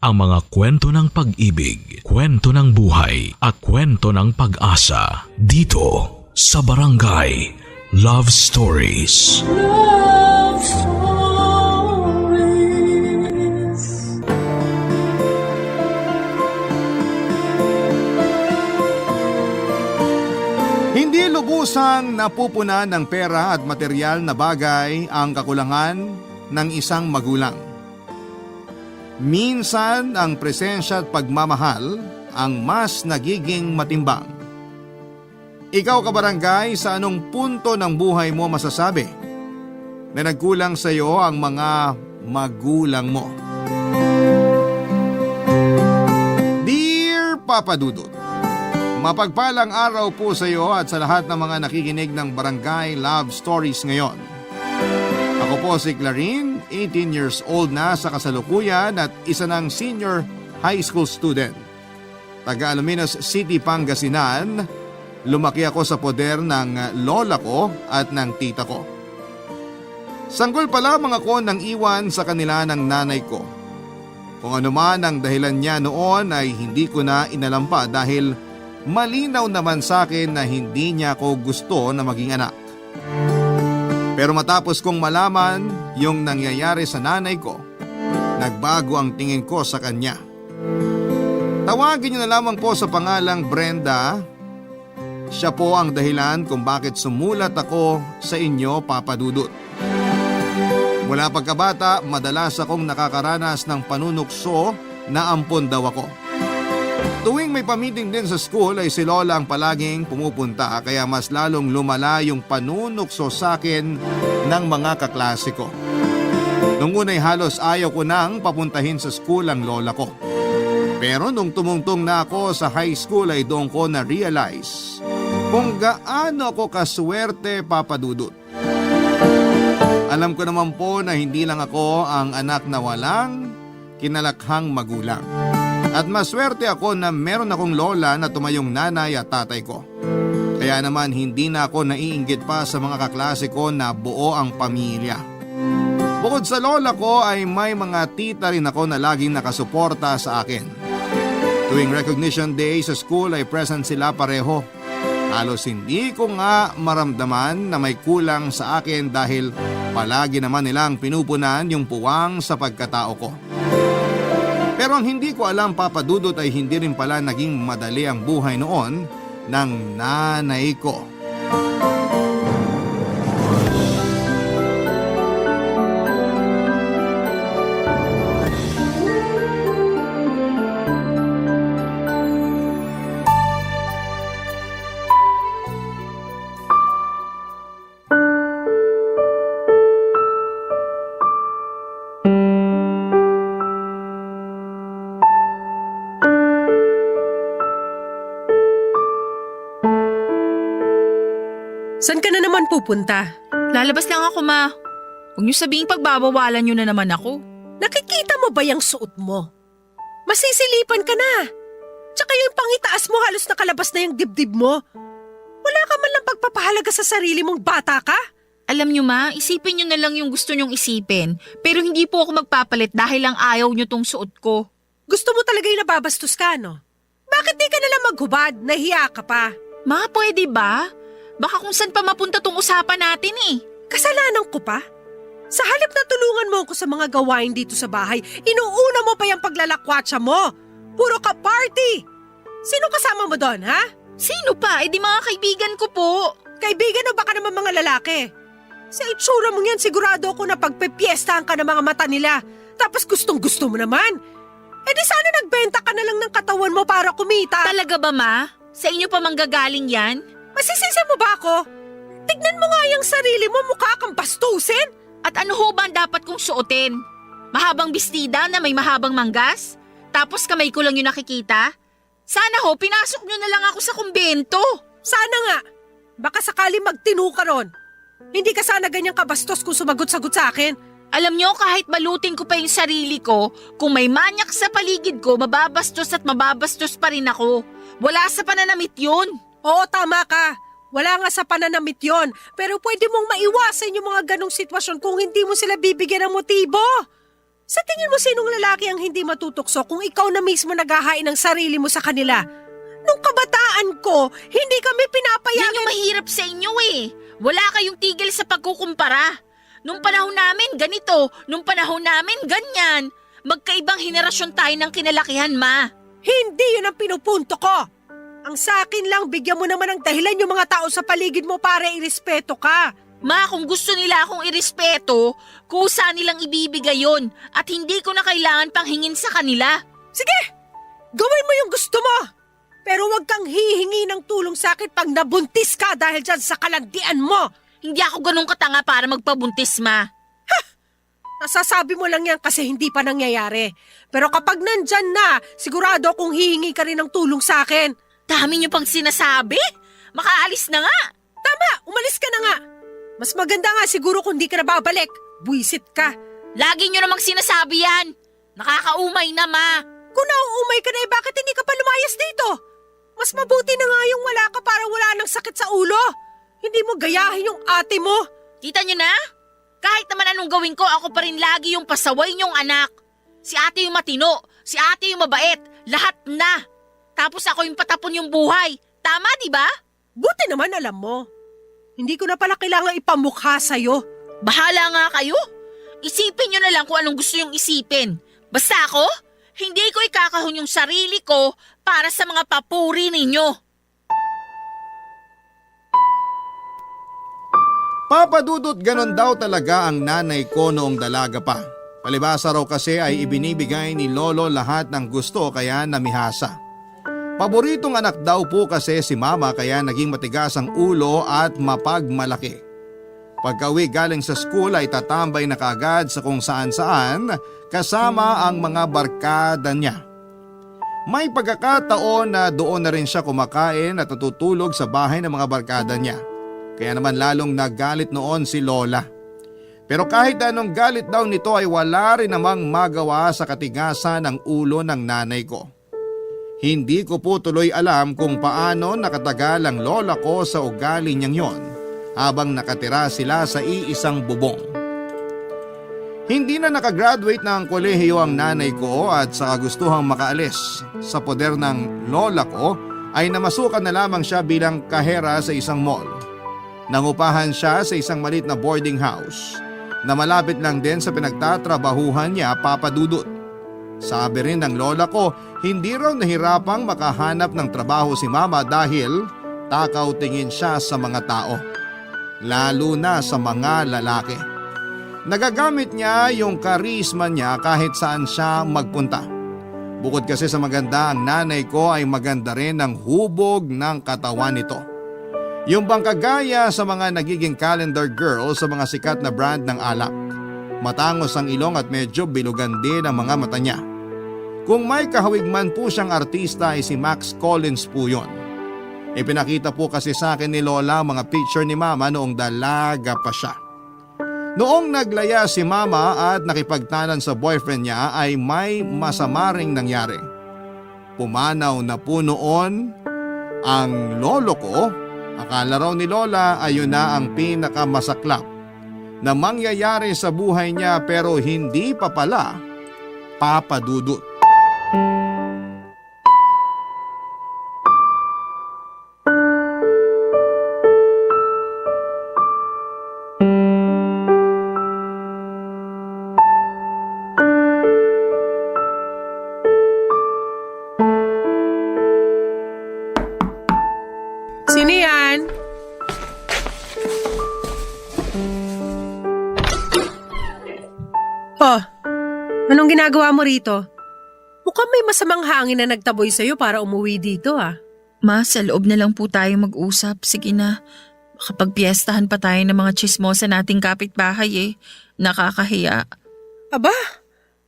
ang mga kwento ng pag-ibig, kwento ng buhay at kwento ng pag-asa dito sa Barangay Love Stories. Love Stories. Hindi lubusang napupunan ng pera at material na bagay ang kakulangan ng isang magulang. Minsan ang presensya at pagmamahal ang mas nagiging matimbang. Ikaw kabarangay, sa anong punto ng buhay mo masasabi na nagkulang sa iyo ang mga magulang mo? Dear Papa Dudut, mapagpalang araw po sa iyo at sa lahat ng mga nakikinig ng Barangay Love Stories ngayon. Ako po si Clarine, 18 years old na sa kasalukuyan at isa ng senior high school student. Taga Alaminos City, Pangasinan, lumaki ako sa poder ng lola ko at ng tita ko. Sanggol pa lamang ako nang iwan sa kanila ng nanay ko. Kung ano man ang dahilan niya noon ay hindi ko na inalampa dahil malinaw naman sa akin na hindi niya ako gusto na maging anak. Pero matapos kong malaman yung nangyayari sa nanay ko, nagbago ang tingin ko sa kanya. Tawagin niyo na lamang po sa pangalang Brenda. Siya po ang dahilan kung bakit sumulat ako sa inyo, Papa Dudut. Mula pagkabata, madalas akong nakakaranas ng panunukso na ampon daw ako. Tuwing may pa-meeting din sa school ay si Lola ang palaging pumupunta kaya mas lalong lumala yung panunukso sa akin ng mga kaklase ko. Nung una'y halos ayaw ko nang papuntahin sa school ang lola ko. Pero nung tumungtong na ako sa high school ay doon ko na-realize kung gaano ako kaswerte, Papa Dudut. Alam ko naman po na hindi lang ako ang anak na walang kinalakhang magulang. At maswerte ako na meron akong lola na tumayong nanay at tatay ko. Kaya naman hindi na ako naiinggit pa sa mga kaklase ko na buo ang pamilya. Bukod sa lola ko ay may mga tita rin ako na laging nakasuporta sa akin. Tuwing recognition day sa school ay present sila pareho. Halos hindi ko nga maramdaman na may kulang sa akin dahil palagi naman nilang pinupunan yung puwang sa pagkatao ko. Pero ang hindi ko alam, Papa Dudut, ay hindi rin pala naging madali ang buhay noon ng nanay ko. Saan ka na naman pupunta? Lalabas lang ako, ma. Huwag niyo sabihing pagbabawalan niyo na naman ako. Nakikita mo ba yung suot mo? Masisilipan ka na. Tsaka yung pangitaas mo halos nakalabas na yung dibdib mo. Wala ka man lang pagpapahalaga sa sarili mong bata ka? Alam niyo, ma, isipin niyo na lang yung gusto niyong isipin. Pero hindi po ako magpapalit dahil lang ayaw niyo tong suot ko. Gusto mo talaga yung nababastos ka, no? Bakit di ka nalang maghubad? Nahiya ka pa. Ma, pwede ba? Baka kung saan pa mapunta tong usapan natin eh. Kasalanan ko pa? Sa halip na tulungan mo ako sa mga gawain dito sa bahay, inuuna mo pa yung paglalakwatsa mo. Puro ka party. Sino kasama mo doon, ha? Sino pa? Eh di mga kaibigan ko po. Kaibigan o baka naman mga lalaki? Sa itsura mo yan, sigurado ako na pagpepiestahan ka ng mga mata nila. Tapos gustong gusto mo naman. Eh di sana nagbenta ka na lang ng katawan mo para kumita. Talaga ba, ma? Sa inyo pa manggagaling yan? Masisisi mo ba ako? Tignan mo nga yung sarili mo, mukha kang bastusin. At ano ho ba ang dapat kong suotin? Mahabang bestida na may mahabang manggas? Tapos kamay ko lang yung nakikita? Sana ho, pinasok nyo na lang ako sa kumbento. Sana nga. Baka sakali magtinu ka ron. Hindi ka sana ganyang kabastos kung sumagot-sagot sa akin. Alam nyo, kahit balutin ko pa yung sarili ko, kung may manyak sa paligid ko, mababastos at mababastos pa rin ako. Wala sa pananamit yun. Oo, tama ka. Wala nga sa pananamit yon. Pero pwede mong maiwasan yung mga ganong sitwasyon kung hindi mo sila bibigyan ng motibo. Sa tingin mo sinong lalaki ang hindi matutukso kung ikaw na mismo naghahain ng sarili mo sa kanila? Nung kabataan ko, hindi kami Yan pinapayagan. yung mahirap sa inyo eh. Wala kayong tigil sa pagkukumpara. Nung panahon namin, ganito. Nung panahon namin, ganyan. Magkaibang henerasyon tayo ng kinalakihan, Ma. Hindi yun ang pinupunto ko. Ang sa akin lang, bigyan mo naman ng dahilan yung mga tao sa paligid mo para irespeto ka. Ma, kung gusto nila akong irespeto, kusa nilang ibibigay yon at hindi ko na kailangan pang hingin sa kanila. Sige, gawin mo yung gusto mo. Pero wag kang hihingi ng tulong sa akin pag nabuntis ka dahil dyan sa kalandian mo. Hindi ako ganun katanga para magpabuntis, Ma. Nasasabi mo lang yan kasi hindi pa nangyayari. Pero kapag nandyan na, sigurado akong hihingi ka rin ng tulong sa akin. Dami niyo pang sinasabi? Makaalis na nga. Tama, umalis ka na nga. Mas maganda nga siguro kung di ka na babalik. Buisit ka. Lagi niyo namang sinasabi yan. Nakakaumay na, Ma. Kung nauumay ka na bakit hindi ka pa lumayas dito? Mas mabuti na nga yung wala ka para wala nang sakit sa ulo. Hindi mo gayahin yung ate mo. Kita niyo na? Kahit naman anong gawin ko, ako pa rin lagi yung pasaway niyong anak. Si ate yung matino, si ate yung mabait, lahat na. Tapos ako yung patapon yung buhay. Tama, di ba? Buti naman alam mo. Hindi ko na pala kailangan ipamukha sa'yo. Bahala nga kayo. Isipin niyo na lang kung anong gusto yung isipin. Basta ako, hindi ko ikakahon yung sarili ko para sa mga papuri ninyo. Papa Dudut, ganon daw talaga ang nanay ko noong dalaga pa. Palibasa raw kasi ay ibinibigay ni Lolo lahat ng gusto kaya namihasa. Paboritong anak daw po kasi si Mama kaya naging matigas ang ulo at mapagmalaki. Pagka-uwi galing sa school ay tatambay na kaagad sa kung saan-saan kasama ang mga barkada niya. May pagkakataon na doon na rin siya kumakain at natutulog sa bahay ng mga barkada niya. Kaya naman lalong naggalit noon si Lola. Pero kahit anong galit daw nito ay wala rin namang magawa sa katigasan ng ulo ng nanay ko. Hindi ko po tuloy alam kung paano nakatagal ang lola ko sa ugali niyang yon habang nakatira sila sa iisang bubong. Hindi na nakagraduate ng kolehiyo ang nanay ko at sa kagustuhang makaalis sa poder ng lola ko ay namasukan na lamang siya bilang kahera sa isang mall. Nangupahan siya sa isang maliit na boarding house na malapit lang din sa pinagtatrabahuhan niya, Papa Dudut. Sabi rin ng lola ko, hindi raw nahirapang makahanap ng trabaho si Mama dahil takaw tingin siya sa mga tao, lalo na sa mga lalaki. Nagagamit niya yung karisma niya kahit saan siya magpunta. Bukod kasi sa maganda, ang nanay ko ay maganda rin ang hubog ng katawan nito. Yung bang kagaya sa mga nagiging calendar girl sa mga sikat na brand ng alak. Matangos ang ilong at medyo bilugan din ang mga mata niya. Kung may kahawig man po siyang artista ay si Max Collins po yun. Ipinakita po kasi sa akin ni Lola mga picture ni Mama noong dalaga pa siya. Noong naglaya si Mama at nakipagtanan sa boyfriend niya ay may masama ring nangyari. Pumanaw na po noon ang lolo ko. Akala raw ni Lola ay yun na ang pinakamasaklap na mangyayari sa buhay niya pero hindi pa pala, Papa Dudut. Sino yan? Oh, anong ginagawa mo rito? Mukhang may masamang hangin na nagtaboy sa'yo para umuwi dito ah. Ma, sa loob na lang po tayo mag-usap. Sige na. Makapagpiestahan pa tayo ng mga chismosa nating kapitbahay eh. Nakakahiya. Aba,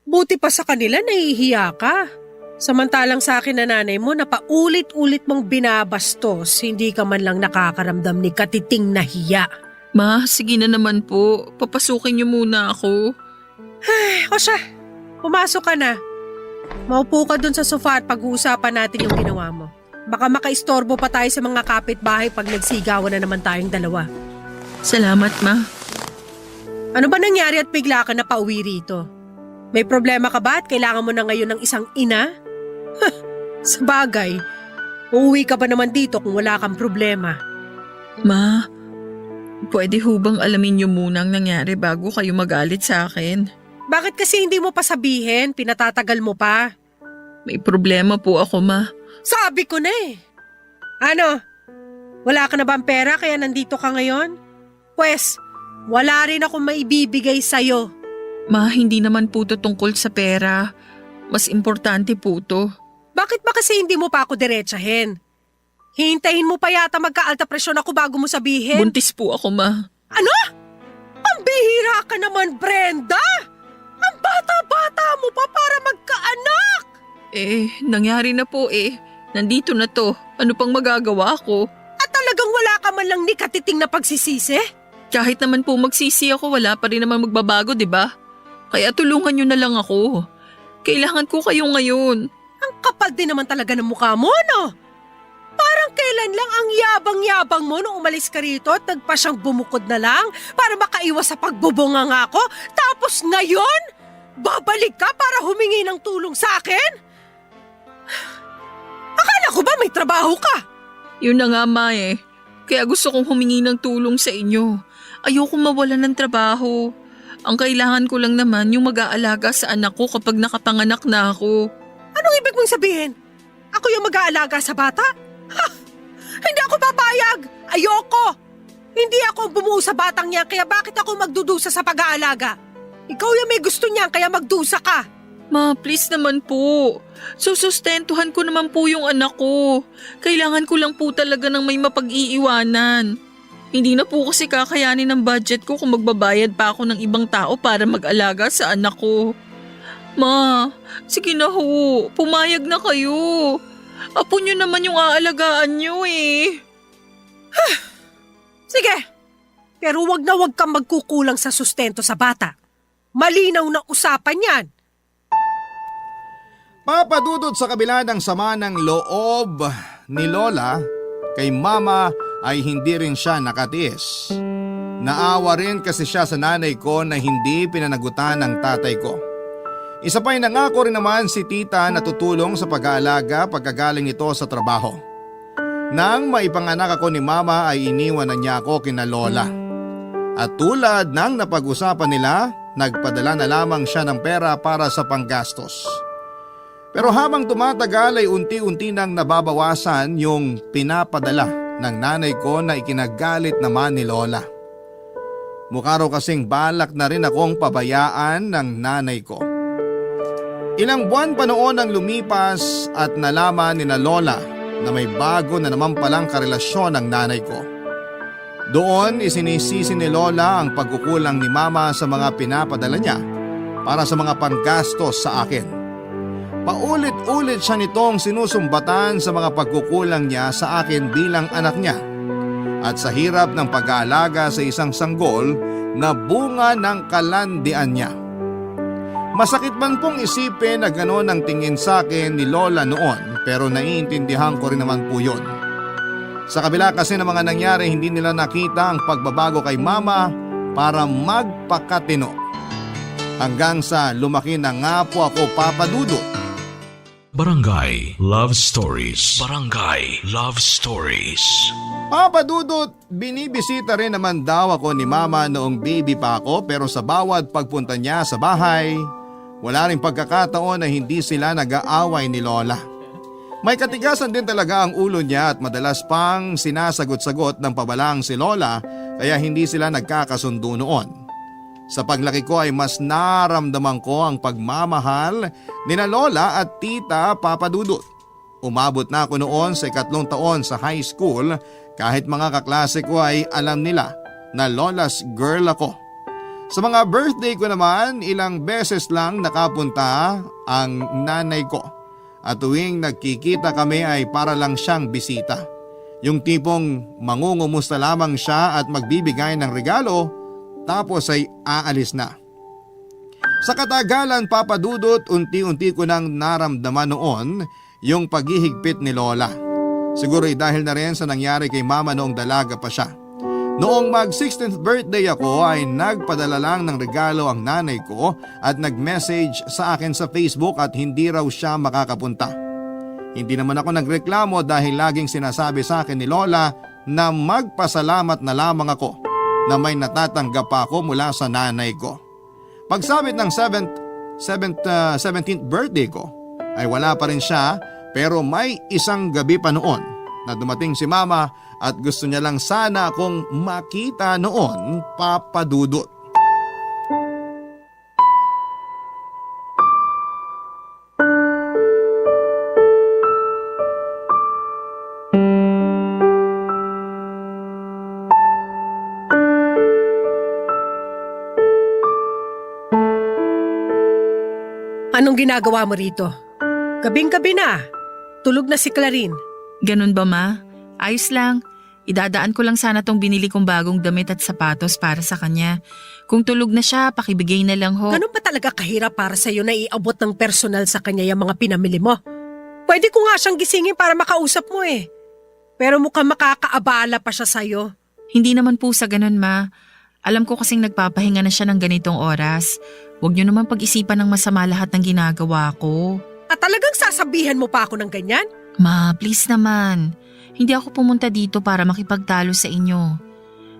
buti pa sa kanila nahihiya ka. Samantalang sa akin na nanay mo na paulit-ulit mong binabastos, hindi ka man lang nakakaramdam ni katiting na hiya. Ma, sige na naman po. Papasukin niyo muna ako. O siya, pumasok ka na. Maupo ka dun sa sofa at pag-uusapan natin yung ginawa mo. Baka makaistorbo pa tayo sa mga kapitbahay pag nagsigawan na naman tayong dalawa. Salamat, Ma. Ano ba nangyari at bigla ka na pauwi rito? May problema ka ba at kailangan mo na ngayon ng isang ina? Sa bagay, uuwi ka ba naman dito kung wala kang problema? Ma, pwede ho bang alamin niyo muna ang nangyari bago kayo magalit sa akin? Bakit kasi hindi mo pa sabihin? Pinatatagal mo pa. May problema po ako, Ma. Sabi ko na eh. Ano? Wala ka na bang pera kaya nandito ka ngayon? Pwes, wala rin akong maibibigay sa'yo. Ma, hindi naman po to tungkol sa pera. Mas importante po to. Bakit ba kasi hindi mo pa ako diretsahin? Hintayin mo pa yata magka-alta presyon ako bago mo sabihin? Buntis po ako, Ma. Ano? Pambihira ka naman, Brenda! Ang bata-bata mo pa para magkaanak! Nangyari na po eh. Nandito na to. Ano pang magagawa ko? At talagang wala ka man lang ni katiting na pagsisisi? Kahit naman po magsisi ako, wala pa rin naman magbabago, di ba? Kaya tulungan niyo na lang ako. Kailangan ko kayo ngayon. Ang kapal din naman talaga ng mukha mo, no? Parang kailan lang ang yabang-yabang mo nung umalis ka rito at nagpa siyang bumukod na lang para makaiwas sa pagbubunga nga ako. Tapos ngayon, babalik ka para humingi ng tulong sa akin? Akala ko ba may trabaho ka? Yun na nga, Ma eh. Kaya gusto kong humingi ng tulong sa inyo. Ayokong mawalan ng trabaho. Ang kailangan ko lang naman yung mag-aalaga sa anak ko kapag nakapanganak na ako. Anong ibig mong sabihin? Ako yung mag-aalaga sa bata? Ha! Hindi ako papayag! Ayoko! Hindi ako ang bumuo sa batang niya kaya bakit ako magdudusa sa pag-aalaga? Ikaw yung may gusto niya kaya magdusa ka. Ma, please naman po. Susustentuhan ko naman po yung anak ko. Kailangan ko lang po talaga ng may mapag-iiwanan. Hindi na po kasi kakayanin ng budget ko kung magbabayad pa ako ng ibang tao para mag-alaga sa anak ko. Ma, sige na ho. Pumayag na kayo. Apo nyo naman yung aalagaan nyo eh. Sige, pero wag na wag kang magkukulang sa sustento sa bata. Malinaw na usapan yan. Papadudot sa kabila ng sama ng loob ni Lola, kay Mama ay hindi rin siya nakatiis. Naawa rin kasi siya sa nanay ko na hindi pinanagutan ng tatay ko. Isa pa'y nangako rin naman si tita na tutulong sa pag-aalaga pagkagaling nito sa trabaho. Nang maipanganak ako ni Mama ay iniwan na niya ako kina Lola. At tulad ng napag-usapan nila, nagpadala na lamang siya ng pera para sa panggastos. Pero habang tumatagal ay unti-unti nang nababawasan yung pinapadala ng nanay ko na ikinagalit naman ni Lola. Mukha raw kasing balak na rin akong pabayaan ng nanay ko. Ilang buwan pa noon ang lumipas at nalaman ni na Lola na may bago na naman palang karelasyon ng nanay ko. Doon isinisisi ni Lola ang pagkukulang ni Mama sa mga pinapadala niya para sa mga panggastos sa akin. Paulit-ulit siya nitong sinusumbatan sa mga pagkukulang niya sa akin bilang anak niya at sa hirap ng pag-aalaga sa isang sanggol na bunga ng kalandian niya. Masakit man pong isipin na gano'n ang tingin sa akin ni Lola noon pero naiintindihan ko rin naman po yun. Sa kabila kasi ng mga nangyari hindi nila nakita ang pagbabago kay Mama para magpakatino. Hanggang sa lumaki na nga po ako papadudot. Barangay Love Stories. Barangay Love Stories. Papadudot, binibisita rin naman daw ako ni Mama noong baby pa ako pero sa bawat pagpunta niya sa bahay, wala ring pagkakataon na hindi sila nag-aaway ni Lola. May katigasan din talaga ang ulo niya at madalas pang sinasagot-sagot ng pabalang si Lola kaya hindi sila nagkakasundo noon. Sa paglaki ko ay mas naramdaman ko ang pagmamahal ni na Lola at Tita Papadudot. Umabot na ako noon sa 2 taon sa high school kahit mga kaklase ko ay alam nila na Lola's girl ako. Sa mga birthday ko naman ilang beses lang nakapunta ang nanay ko at tuwing nagkikita kami ay para lang siyang bisita. Yung tipong mangungumusta lamang siya at magbibigay ng regalo tapos ay aalis na. Sa katagalan Papadudot, unti-unti ko nang naramdaman noon yung paghihigpit ni Lola. Siguro dahil na rin sa nangyari kay Mama noong dalaga pa siya. Noong mag 16th birthday ako ay nagpadala lang ng regalo ang nanay ko at nag-message sa akin sa Facebook at hindi raw siya makakapunta. Hindi naman ako nagreklamo dahil laging sinasabi sa akin ni Lola na magpasalamat na lamang ako na may natatanggap pa ako mula sa nanay ko. Pagsabit ng 17th birthday ko ay wala pa rin siya, pero may isang gabi pa noon na dumating si Mama at gusto niya lang sana akong makita noon, Papa Dudut. Anong ginagawa mo rito? Gabing-gabi na. Tulog na si Clarin. Ganun ba, Ma? Ayos lang. Idadaan ko lang sana tong binili kong bagong damit at sapatos para sa kanya. Kung tulog na siya, pakibigay na lang ho. Ganun ba talaga kahirap para sa'yo na iabot ng personal sa kanya yung mga pinamili mo? Pwede ko nga siyang gisingin para makausap mo eh. Pero mukhang makakaabala pa siya sa'yo. Hindi naman po sa ganun, Ma. Alam ko kasing nagpapahinga na siya ng ganitong oras. Huwag niyo naman pag-isipan ng masama lahat ng ginagawa ko. At talagang sasabihan mo pa ako ng ganyan? Ma, please naman. Hindi ako pumunta dito para makipagtalo sa inyo.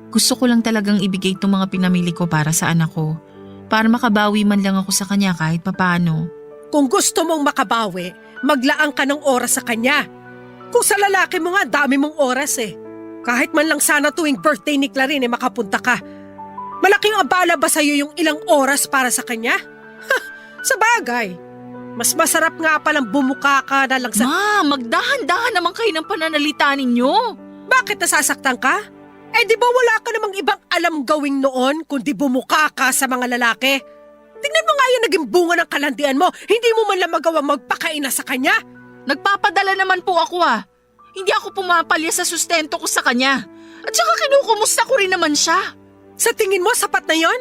Gusto ko lang talagang ibigay itong mga pinamili ko para sa anak ko. Para makabawi man lang ako sa kanya kahit papano. Kung gusto mong makabawi, maglaan ka ng oras sa kanya. Kung sa lalaki mo nga, dami mong oras eh. Kahit man lang sana tuwing birthday ni Clarin makapunta ka. Malaking abala ba sa'yo yung ilang oras para sa kanya? Ha, sa bagay. Mas masarap nga palang bumuka ka na lang sa... Ma, magdahan-dahan naman kayo ng pananalita ninyo. Bakit nasasaktan ka? Eh di ba wala ka namang ibang alam gawing noon kundi bumuka ka sa mga lalaki? Tingnan mo nga yung naging bunga ng kalandian mo. Hindi mo man lang magawa magpakaina sa kanya. Nagpapadala naman po ako Hindi ako pumapalya sa sustento ko sa kanya. At saka kinukumusta ko rin naman siya. Sa tingin mo sapat na yon?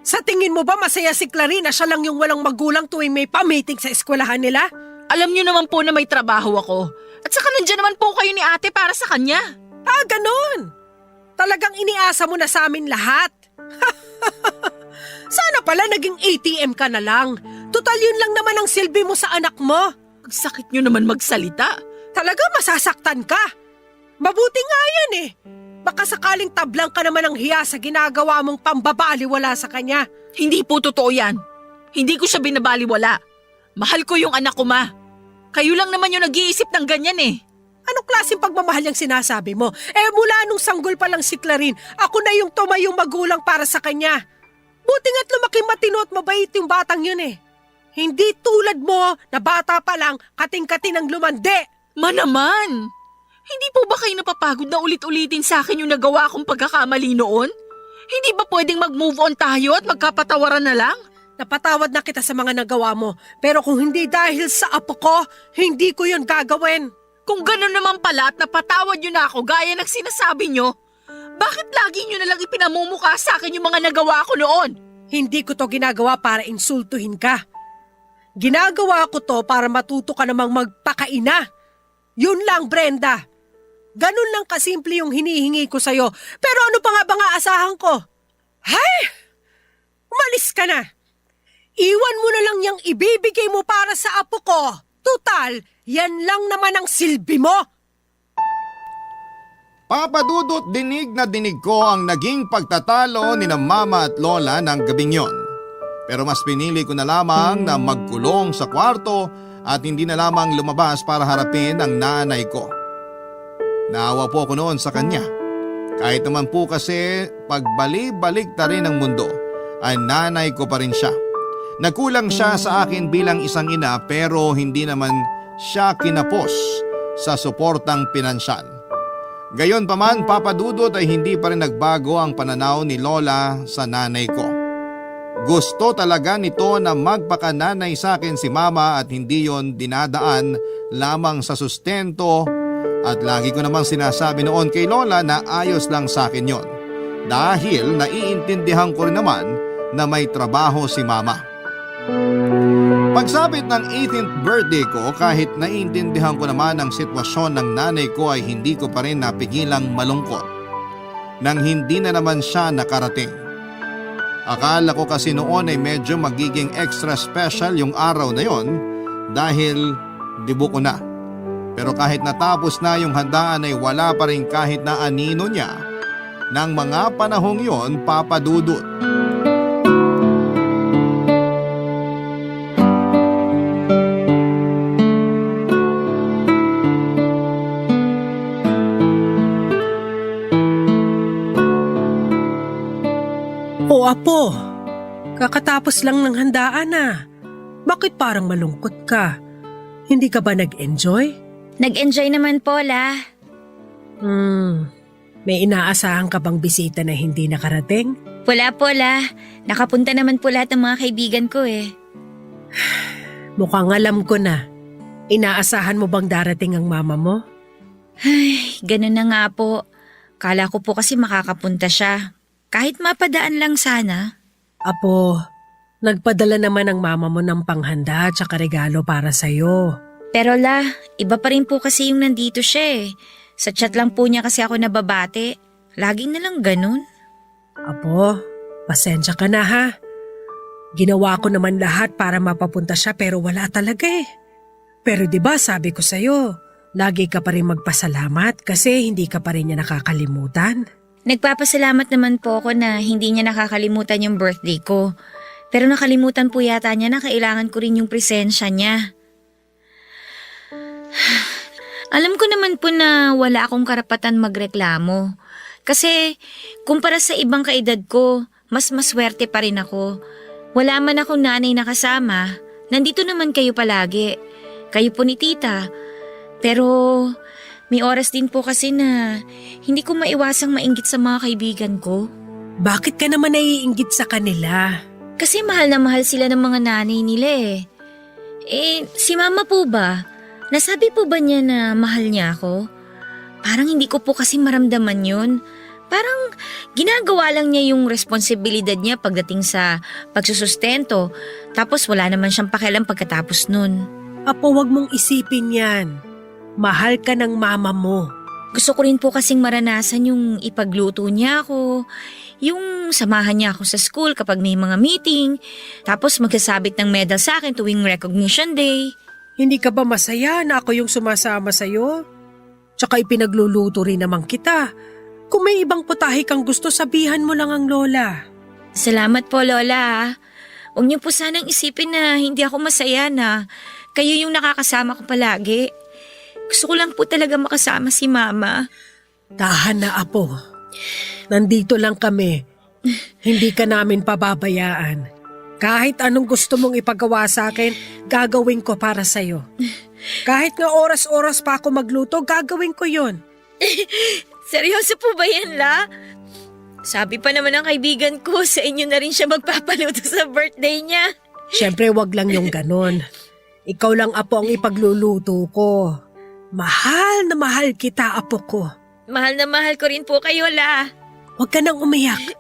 Sa tingin mo ba masaya si Clarin na siya lang yung walang magulang tuwing may pa-meeting sa eskwelahan nila? Alam niyo naman po na may trabaho ako. At saka nandiyan naman po kayo ni ate para sa kanya. Ah, ganun. Talagang iniasa mo na sa amin lahat. Sana pala naging ATM ka na lang. Total yun lang naman ang silbi mo sa anak mo. Ang sakit niyo naman magsalita. Talaga masasaktan ka. Mabuti nga yan eh. Baka sakaling tablang ka naman ng hiya sa ginagawa mong pambabaliwala sa kanya. Hindi po totoo yan. Hindi ko siya binabaliwala. Mahal ko yung anak ko, Ma. Kayo lang naman yung nag-iisip ng ganyan eh. Anong klaseng pagmamahal yung sinasabi mo? Eh mula nung sanggol pa lang si Clarin, ako na yung tumayong magulang para sa kanya. Buti nga't lumaki matino at mabait yung batang yun eh. Hindi tulad mo na bata pa lang kating-kating ang lumande. Ma naman! Hindi po ba kayo napapagod na ulit-ulitin sa akin yung nagawa kong pagkakamali noon? Hindi ba pwedeng mag-move on tayo at magkapatawaran na lang? Napatawad na kita sa mga nagawa mo, pero kung hindi dahil sa apo ko, hindi ko yun gagawin. Kung gano'n naman pala at napatawad nyo na ako gaya ng sinasabi nyo, bakit lagi nyo nalang ipinamumukha sa akin yung mga nagawa ko noon? Hindi ko to ginagawa para insultuhin ka. Ginagawa ko to para matuto ka namang magpakaina. Yun lang, Brenda. Ganun lang kasimple yung hinihingi ko sa'yo. Pero ano pa nga ba nga asahan ko? Hay! Umalis ka na. Iwan mo na lang yung ibibigay mo para sa apo ko. Tutal, yan lang naman ang silbi mo. Papa Dudut, dinig na dinig ko ang naging pagtatalo ni na Mama at Lola ng gabing yon. Pero mas pinili ko na lamang na magkulong sa kwarto at hindi na lamang lumabas para harapin ang nanay ko. Naawa po ako noon sa kanya. Kahit naman po kasi pagbalik-balik ta rin ng mundo ay nanay ko pa rin siya. Nagkulang siya sa akin bilang isang ina pero hindi naman siya kinapos sa suportang pinansyal. Gayon pa man, Papa Dudut, ay hindi pa rin nagbago ang pananaw ni Lola sa nanay ko. Gusto talaga nito na magpakananay sa akin si Mama at hindi yon dinadaan lamang sa sustento at lagi ko namang sinasabi noon kay Lola na ayos lang sa akin yon dahil naiintindihan ko rin naman na may trabaho si Mama. Pagsapit ng 18th birthday ko, kahit naiintindihan ko naman ang sitwasyon ng nanay ko ay hindi ko pa rin napigilang malungkot. nang hindi na naman siya nakarating. Akala ko kasi noon ay medyo magiging extra special yung araw na yon dahil dibo ko na. Pero kahit natapos na yung handaan ay wala pa rin kahit na anino niya ng mga panahong yon, Papa Dudut. O apo, kakatapos lang ng handaan na. Bakit parang malungkot ka? Hindi ka ba nag-enjoy? Nag-enjoy naman po, La. May inaasahan ka bang bisita na hindi nakarating? Wala po, La. Nakapunta naman po lahat ng mga kaibigan ko eh. Mukhang alam ko na. Inaasahan mo bang darating ang mama mo? Ay, ganun na nga po. Kala ko po kasi makakapunta siya. Kahit mapadaan lang sana. Apo, nagpadala naman ang mama mo ng panghanda at saka regalo para sa'yo. Pero La, iba pa rin po kasi yung nandito siya eh. Sa chat lang po niya kasi ako nababate. Laging na lang ganun. Apo, pasensya ka na ha. Ginawa ko naman lahat para mapapunta siya pero wala talaga eh. Pero 'di ba sabi ko sa'yo, lagi ka pa rin magpasalamat kasi hindi ka pa rin niya nakakalimutan. Nagpapasalamat naman po ako na hindi niya nakakalimutan yung birthday ko. Pero nakalimutan po yata niya na kailangan ko rin yung presensya niya. Alam ko naman po na wala akong karapatan magreklamo. Kasi kumpara sa ibang kaedad ko, mas maswerte pa rin ako. Wala man akong nanay na kasama, nandito naman kayo palagi. Kayo po ni tita. Pero may oras din po kasi na hindi ko maiwasang mainggit sa mga kaibigan ko. Bakit ka naman naiinggit sa kanila? Kasi mahal na mahal sila ng mga nanay nila eh. Si mama po ba? Nasabi po ba niya na mahal niya ako? Parang hindi ko po kasi maramdaman yun. Parang ginagawa lang niya yung responsibilidad niya pagdating sa pagsusustento. Tapos wala naman siyang pakialam pagkatapos nun. Apo, wag mong isipin yan. Mahal ka ng mama mo. Gusto ko rin po kasing maranasan yung ipagluto niya ako, yung samahan niya ako sa school kapag may mga meeting, tapos magsasabit ng medal sa akin tuwing recognition day. Hindi ka ba masaya na ako yung sumasama sa'yo? Tsaka ipinagluluto rin naman kita. Kung may ibang putahe kang gusto, sabihan mo lang ang lola. Salamat po, Lola. Huwag niyo po sanang isipin na hindi ako masaya na kayo yung nakakasama ko palagi. Gusto ko lang po talaga makasama si Mama. Tahan na, Apo. Nandito lang kami. Hindi ka namin pababayaan. Kahit anong gusto mong ipagawa sa akin, gagawin ko para sa'yo. Kahit nga oras-oras pa ako magluto, gagawin ko yon. Seryoso po ba yan, La? Sabi pa naman ng kaibigan ko, sa inyo na rin siya magpapaluto sa birthday niya. Siyempre, wag lang yung ganon. Ikaw lang, Apo, ang ipagluluto ko. Mahal na mahal kita, Apo ko. Mahal na mahal ko rin po kayo, La. Huwag ka nang umiyak.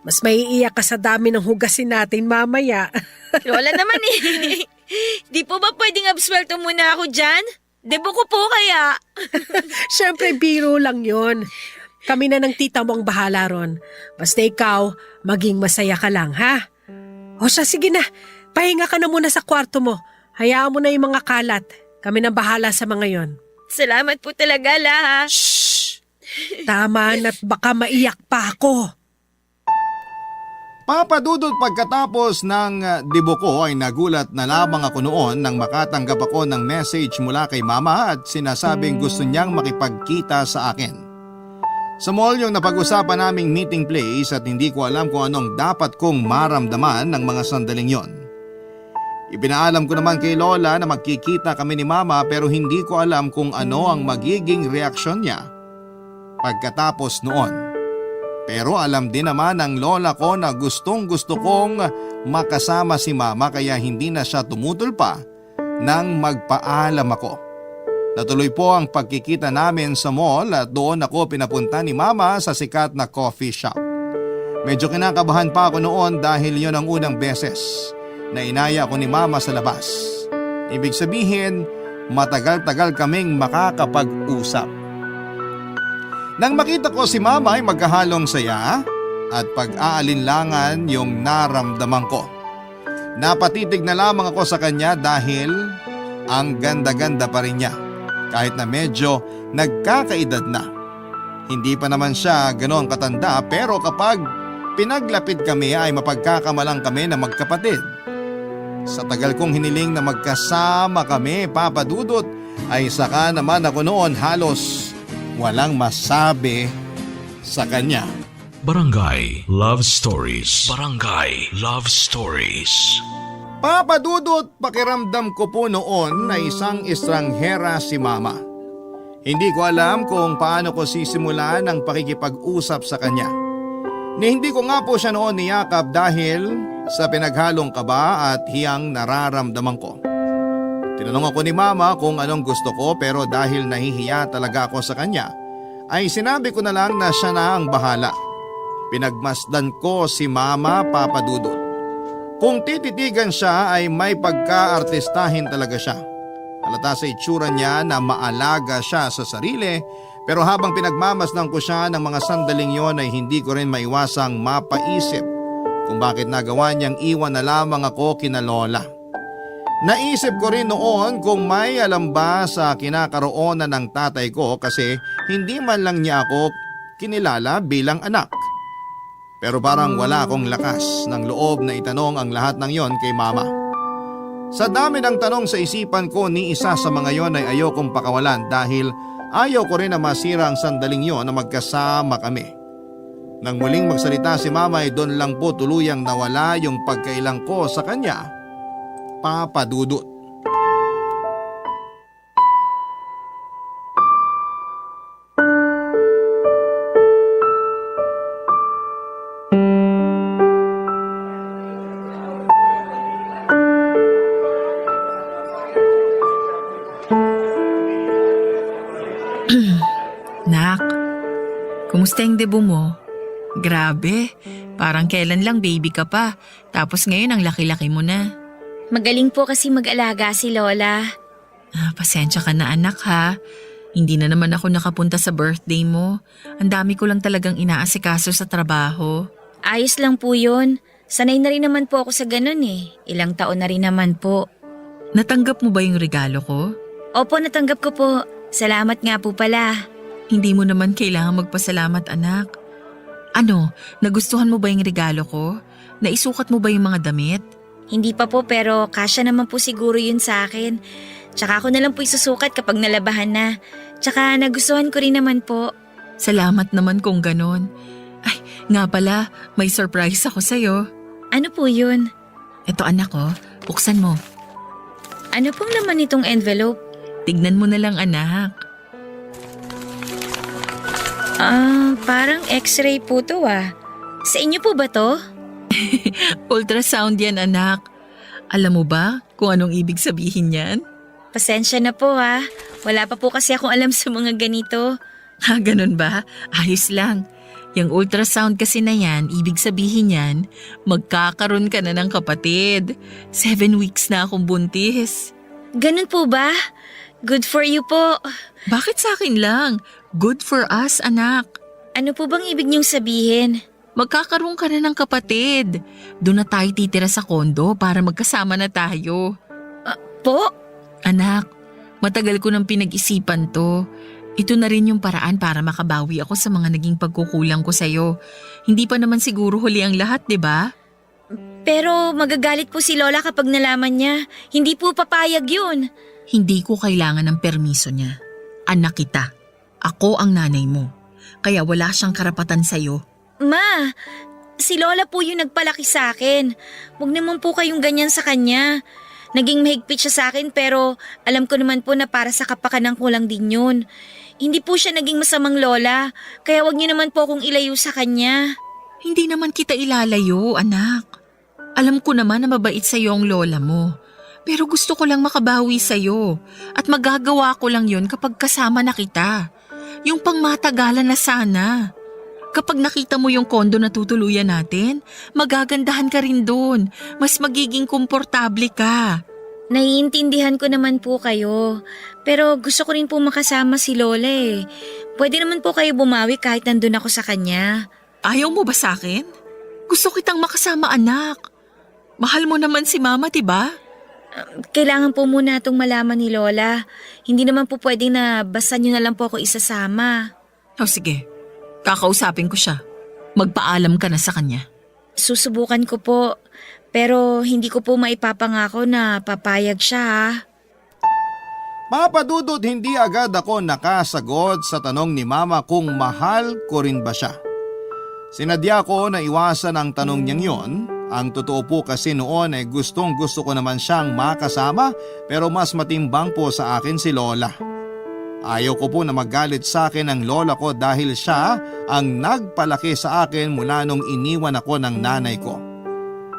Mas maiiyak ka sa dami ng hugasin natin mamaya. Lola naman eh. Di po ba pwedeng absuelto muna ako dyan? Debo ko po kaya. Siyempre, biro lang yon. Kami na ng tita mo ang bahala ron. Basta ikaw, maging masaya ka lang, ha? O siya, sige na. Pahinga ka na muna sa kwarto mo. Hayaan mo na yung mga kalat. Kami na bahala sa mga yon. Salamat po talaga, La. Ha? Shhh! Tama na't baka maiyak pa ako. Papadudot pagkatapos ng dibo ko ay nagulat na lamang ako noon nang makatanggap ako ng message mula kay mama at sinasabing gusto niyang makipagkita sa akin. Sa mall yung napag-usapan naming meeting place at hindi ko alam kung anong dapat kong maramdaman ng mga sandaling yon. Ipinaalam ko naman kay Lola na magkikita kami ni Mama pero hindi ko alam kung ano ang magiging reaksyon niya pagkatapos noon. Pero alam din naman ng lola ko na gustong gusto kong makasama si Mama kaya hindi na siya tumutol pa nang magpaalam ako. Natuloy po ang pagkikita namin sa mall at doon ako pinapunta ni Mama sa sikat na coffee shop. Medyo kinakabahan pa ako noon dahil yon ang unang beses na inaya ako ni Mama sa labas. Ibig sabihin, matagal-tagal kaming makakapag-usap. Nang makita ko si Mama ay magkahalong saya at pag-aalinlangan yung naramdaman ko. Napatitig na lamang ako sa kanya dahil ang ganda-ganda pa rin niya kahit na medyo nagkakaedad na. Hindi pa naman siya ganoon katanda pero kapag pinaglapit kami ay mapagkakamalang kami na magkapatid. Sa tagal kong hiniling na magkasama kami, Papa Dudut, ay saka naman ako noon halos walang masabi sa kanya. Barangay Love Stories. Barangay Love Stories. Papa Dudut, pakiramdam ko po noon na isang estranghera si Mama. Hindi ko alam kung paano ko sisimulan ang pakikipag-usap sa kanya. Hindi ko nga po siya noon niyakap dahil sa pinaghalong kaba at hiyang nararamdaman ko. Tinanong ako ni Mama kung anong gusto ko pero dahil nahihiya talaga ako sa kanya, ay sinabi ko na lang na siya na ang bahala. Pinagmasdan ko si Mama, Papa Dudut. Kung tititigan siya ay may pagka-artistahin talaga siya. Halata sa itsura niya na maalaga siya sa sarili pero habang pinagmamasdan ko siya ng mga sandaling yon ay hindi ko rin maiwasang mapaisip kung bakit nagawa niyang iwan na lamang ako kina Lola. Naisip ko rin noon kung may alam ba sa kinakaroonan ng tatay ko kasi hindi man lang niya ako kinilala bilang anak. Pero parang wala akong lakas ng loob na itanong ang lahat ng yon kay Mama. Sa dami ng tanong sa isipan ko, ni isa sa mga yon ay ayokong pakawalan dahil ayaw ko rin na masira ang sandaling yon na magkasama kami. Nang muling magsalita si Mama ay doon lang po tuluyang nawala yung pagkailang ko sa kanya, Papa Dudut. Nak, kumusta yung debut mo? Grabe, parang kailan lang baby ka pa, tapos ngayon ang laki-laki mo na. Magaling po kasi mag-alaga si Lola. Pasensya ka na anak ha. Hindi na naman ako nakapunta sa birthday mo. Ang dami ko lang talagang inaasikaso sa trabaho. Ayos lang po yun. Sanay na rin naman po ako sa ganun eh. Ilang taon na rin naman po. Natanggap mo ba yung regalo ko? Opo, natanggap ko po. Salamat nga po pala. Hindi mo naman kailangan magpasalamat anak. Ano, nagustuhan mo ba yung regalo ko? Naisukat mo ba yung mga damit? Hindi pa po pero kasya naman po siguro yun sa akin. Tsaka ako na lang po isusukat kapag nalabahan na. Tsaka nagustuhan ko rin naman po. Salamat naman kung ganon. Ay, nga pala, may surprise ako sa'yo. Ano po yun? Eto anak ko, buksan mo. Ano pong laman itong envelope? Tignan mo na lang anak. Parang x-ray po to ah. Sa inyo po ba to? Ultrasound yan anak. Alam mo ba kung anong ibig sabihin yan? Pasensya na po ah. Wala pa po kasi akong alam sa mga ganito. Ganun ba? Ayos lang. Yung ultrasound kasi na yan, ibig sabihin yan, magkakaroon ka na ng kapatid. 7 weeks na akong buntis. Ganun po ba? Good for you po. Bakit sa akin lang? Good for us, anak. Ano po bang ibig niyong sabihin? Magkakaroon ka na ng kapatid. Doon na tayo titira sa kondo para magkasama na tayo. Po? Anak, matagal ko nang pinag-isipan to. Ito na rin yung paraan para makabawi ako sa mga naging pagkukulang ko sa'yo. Hindi pa naman siguro huli ang lahat, di ba? Pero magagalit po si Lola kapag nalaman niya. Hindi po papayag yun. Hindi ko kailangan ng permiso niya. Anak kita. Ako ang nanay mo. Kaya wala siyang karapatan sa'yo. Ma, si Lola po yung nagpalaki sa akin. Huwag naman po kayong ganyan sa kanya. Naging mahigpit siya sa akin pero alam ko naman po na para sa kapakanan ko lang din yun. Hindi po siya naging masamang lola, kaya wag niyo naman po akong ilayo sa kanya. Hindi naman kita ilalayo, anak. Alam ko naman na mabait sa'yo ang lola mo. Pero gusto ko lang makabawi sa'yo at magagawa ko lang yun kapag kasama na kita. Yung pangmatagalan na sana. Kapag nakita mo yung kondo na tutuluyan natin, magagandahan ka rin doon. Mas magiging komportable ka. Naiintindihan ko naman po kayo. Pero gusto ko rin po makasama si Lola eh. Pwede naman po kayo bumawi kahit nandun ako sa kanya. Ayaw mo ba sa akin? Gusto kitang makasama, anak. Mahal mo naman si Mama, diba? Kailangan po muna itong malaman ni Lola. Hindi naman po pwedeng na basta nyo na lang po ako isasama. O sige, kakausapin ko siya. Magpaalam ka na sa kanya. Susubukan ko po, pero hindi ko po maipapangako na papayag siya ha. Papa Dudut, hindi agad ako nakasagot sa tanong ni Mama kung mahal ko rin ba siya. Sinadya ko na iwasan ang tanong niyang yon. Ang totoo po kasi noon ay gustong gusto ko naman siyang makasama pero mas matimbang po sa akin si Lola. Ayaw ko po na magalit sa akin ang lola ko dahil siya ang nagpalaki sa akin mula nung iniwan ako ng nanay ko.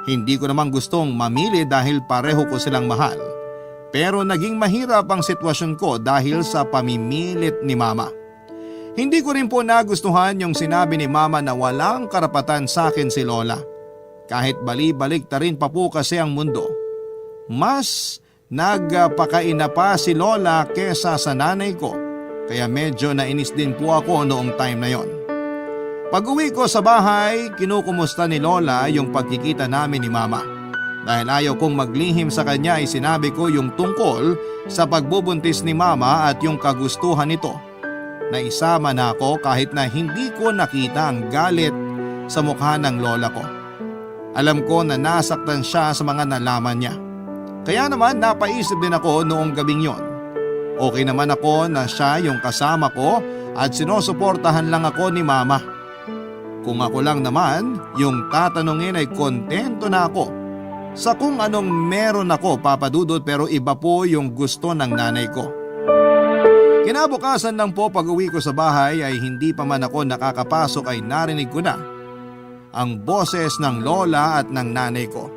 Hindi ko naman gustong mamili dahil pareho ko silang mahal. Pero naging mahirap ang sitwasyon ko dahil sa pamimilit ni Mama. Hindi ko rin po nagustuhan yung sinabi ni Mama na walang karapatan sa akin si Lola. Kahit bali-balik ta rin pa po kasi ang mundo. Mas nagpakaina pa si Lola kesa sa nanay ko. Kaya medyo nainis din po ako noong time na yon. Pag-uwi ko sa bahay, kinukumusta ni Lola yung pagkikita namin ni Mama. Dahil ayaw kong maglihim sa kanya ay sinabi ko yung tungkol sa pagbubuntis ni Mama at yung kagustuhan nito. Naisama na ako kahit na hindi ko nakita ang galit sa mukha ng lola ko. Alam ko na nasaktan siya sa mga nalaman niya. Kaya naman napaisip din ako noong gabing yon. Okay naman ako na siya yung kasama ko at sinusuportahan lang ako ni Mama. Kung ako lang naman, yung tatanungin ay kontento na ako sa kung anong meron ako, Papa Dudut, pero iba po yung gusto ng nanay ko. Kinabukasan lang po pag-uwi ko sa bahay ay hindi pa man ako nakakapasok ay narinig ko na ang boses ng lola at ng nanay ko.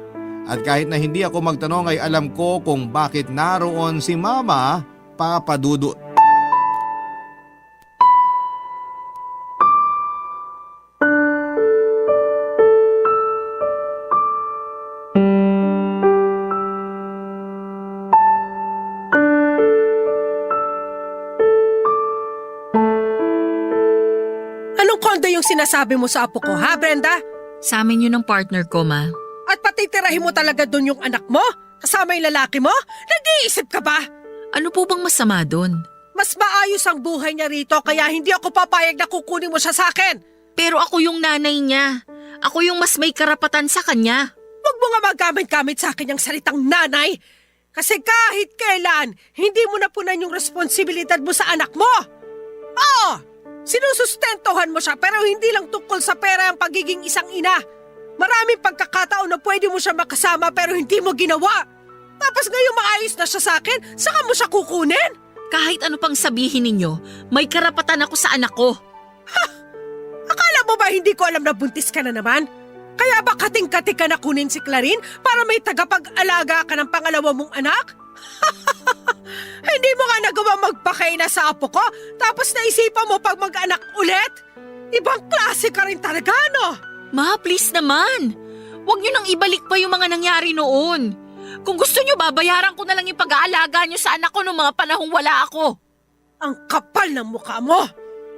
At kahit na hindi ako magtanong ay alam ko kung bakit naroon si Mama, Papa Dudut. Anong kondo yung sinasabi mo sa apo ko, ha, Brenda? Sa amin yun ng partner ko, Ma. At patitirahin mo talaga doon yung anak mo? Kasama yung lalaki mo? Nag-iisip ka ba? Ano po bang masama doon? Mas maayos ang buhay niya rito kaya hindi ako papayag na kukunin mo siya sa akin. Pero ako yung nanay niya. Ako yung mas may karapatan sa kanya. Huwag mo nga magamit-gamit sa akin yung salitang nanay. Kasi kahit kailan, hindi mo napunan yung responsibilidad mo sa anak mo. Oo, sinusustentohan mo siya pero hindi lang tungkol sa pera ang pagiging isang ina. Maraming pagkakataon na pwede mo siya makasama pero hindi mo ginawa. Tapos ngayon maayos na siya sa akin, saka mo siya kukunin? Kahit ano pang sabihin ninyo, may karapatan ako sa anak ko. Akala mo ba hindi ko alam na buntis ka na naman? Kaya ba kating-kati ka na kunin si Clarin para may tagapag-alaga ka ng pangalawa mong anak? Hindi mo nga nagawa magpakaina sa apo ko tapos naisipan mo pag mag-anak ulit? Ibang klase ka rin talaga, no? Ma, please naman. Huwag niyo nang ibalik pa yung mga nangyari noon. Kung gusto niyo, babayaran ko na lang yung pag-aalaga niyo sa anak ko noong mga panahong wala ako. Ang kapal ng mukha mo!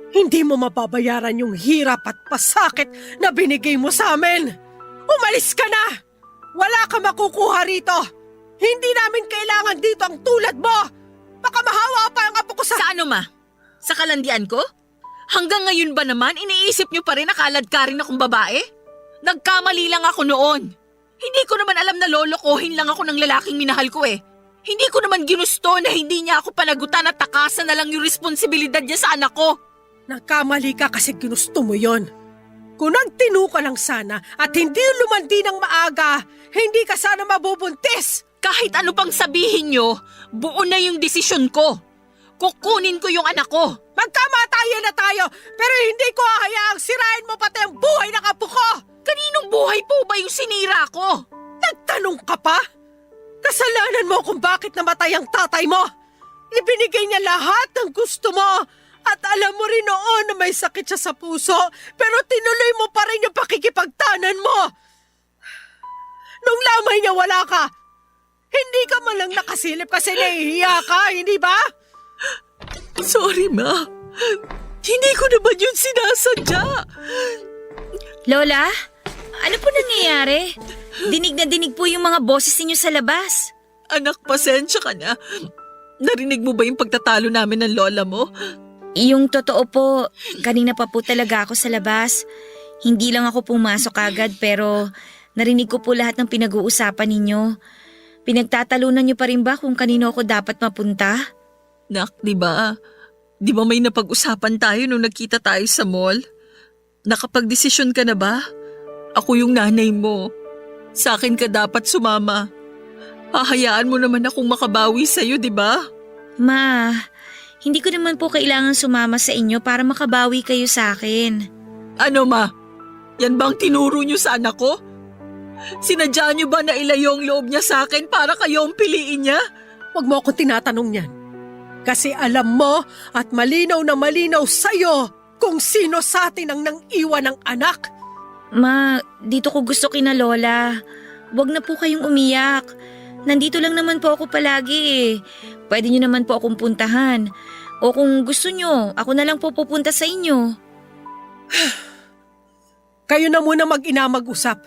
Hindi mo mababayaran yung hirap at pasakit na binigay mo sa amin! Umalis ka na! Wala ka makukuha rito! Hindi namin kailangan dito ang tulad mo! Baka mahawa pa ang apo ko sa... Sa ano, Ma? Sa kalandian ko? Hanggang ngayon ba naman, iniisip niyo pa rin na kaladkarin akong babae? Nagkamali lang ako noon. Hindi ko naman alam na lolokohin lang ako ng lalaking minahal ko eh. Hindi ko naman ginusto na hindi niya ako panagutan at takasan na lang yung responsibilidad niya sa anak ko. Nagkamali ka kasi ginusto mo yon. Kung nagtinu ka lang sana at hindi lumandi ng maaga, hindi ka sana mabubuntis. Kahit ano pang sabihin niyo, buo na yung desisyon ko. Kukunin ko yung anak ko. Magkamatayan na tayo, pero hindi ko hahayaang sirain mo pati ang buhay ng apo ko. Kaninong buhay po ba yung sinira ko? Nagtanong ka pa? Kasalanan mo kung bakit namatay ang tatay mo. Ibinigay niya lahat ng gusto mo. At alam mo rin noon na may sakit siya sa puso, pero tinuloy mo pa rin yung pakikipagtanan mo. Nung lamay niya wala ka, hindi ka man lang nakasilip kasi nahihiya ka, hindi ba? Sorry, Ma. Hindi ko naman yun sinasadya. Lola, ano po nangyayari? Dinig na dinig po yung mga boses ninyo sa labas. Anak, pasensya ka na. Narinig mo ba yung pagtatalo namin ng lola mo? Yung totoo po, kanina pa po talaga ako sa labas. Hindi lang ako pumasok agad pero narinig ko po lahat ng pinag-uusapan ninyo. Pinagtatalunan niyo pa rin ba kung kanino ako dapat mapunta? Nak, di ba? Di ba may napag-usapan tayo nung nagkita tayo sa mall? Nakapag-desisyon ka na ba? Ako yung nanay mo. Sa akin ka dapat sumama. Hahayaan mo naman akong makabawi sa'yo, di ba? Ma, hindi ko naman po kailangan sumama sa inyo para makabawi kayo sa akin. Ano ma? Yan bang tinuro niyo sa anak ko? Sinadya niyo ba na ilayo ang loob niya sa akin para kayo ang piliin niya? Huwag mo ako tinatanong yan. Kasi alam mo at malinaw na malinaw sa'yo kung sino sa atin ang nang iwan ng anak. Ma, dito ko gusto kina Lola. Huwag na po kayong umiyak. Nandito lang naman po ako palagi eh. Pwede niyo naman po akong puntahan. O kung gusto niyo, ako na lang po pupunta sa inyo. Kayo na muna mag-ina mag-usap.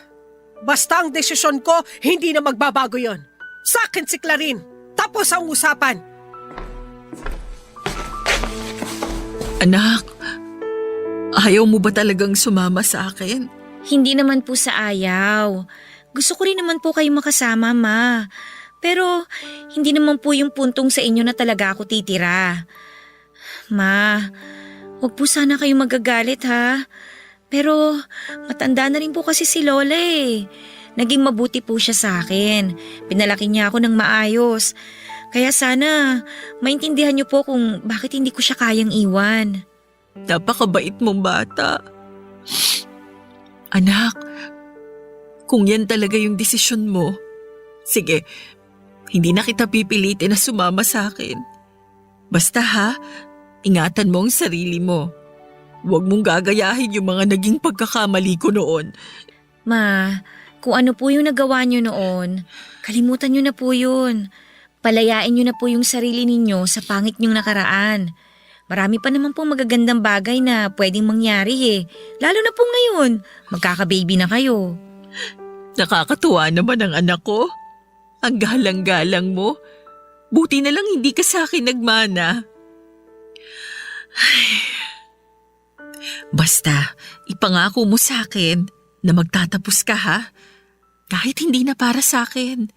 Basta ang desisyon ko, hindi na magbabago yon. Sa akin si Clarin. Tapos ang usapan. Anak, ayaw mo ba talagang sumama sa akin? Hindi naman po sa ayaw. Gusto ko rin naman po kayong makasama, Ma. Pero hindi naman po yung puntong sa inyo na talaga ako titira. Ma, huwag po sana kayong magagalit ha. Pero matanda na rin po kasi si Lola eh. Naging mabuti po siya sa akin. Pinalaki niya ako ng maayos. Kaya sana maintindihan niyo po kung bakit hindi ko siya kayang iwan. Napakabait mong bata. Anak, kung yan talaga yung desisyon mo, sige, hindi na kita pipilitin na sumama sa akin. Basta ha, ingatan mo ang sarili mo. Huwag mong gagayahin yung mga naging pagkakamali ko noon. Ma, kung ano po yung nagawa niyo noon, kalimutan niyo na po yun. Palayain niyo na po yung sarili ninyo sa pangit niyong nakaraan. Marami pa naman po magagandang bagay na pwedeng mangyari eh. Lalo na po ngayon, magkaka-baby na kayo. Nakakatuwa naman ang anak ko. Ang galang-galang mo. Buti na lang hindi ka sa akin nagmana. Ay. Basta, ipangako mo sa akin na magtatapos ka ha. Kahit hindi na para sa akin.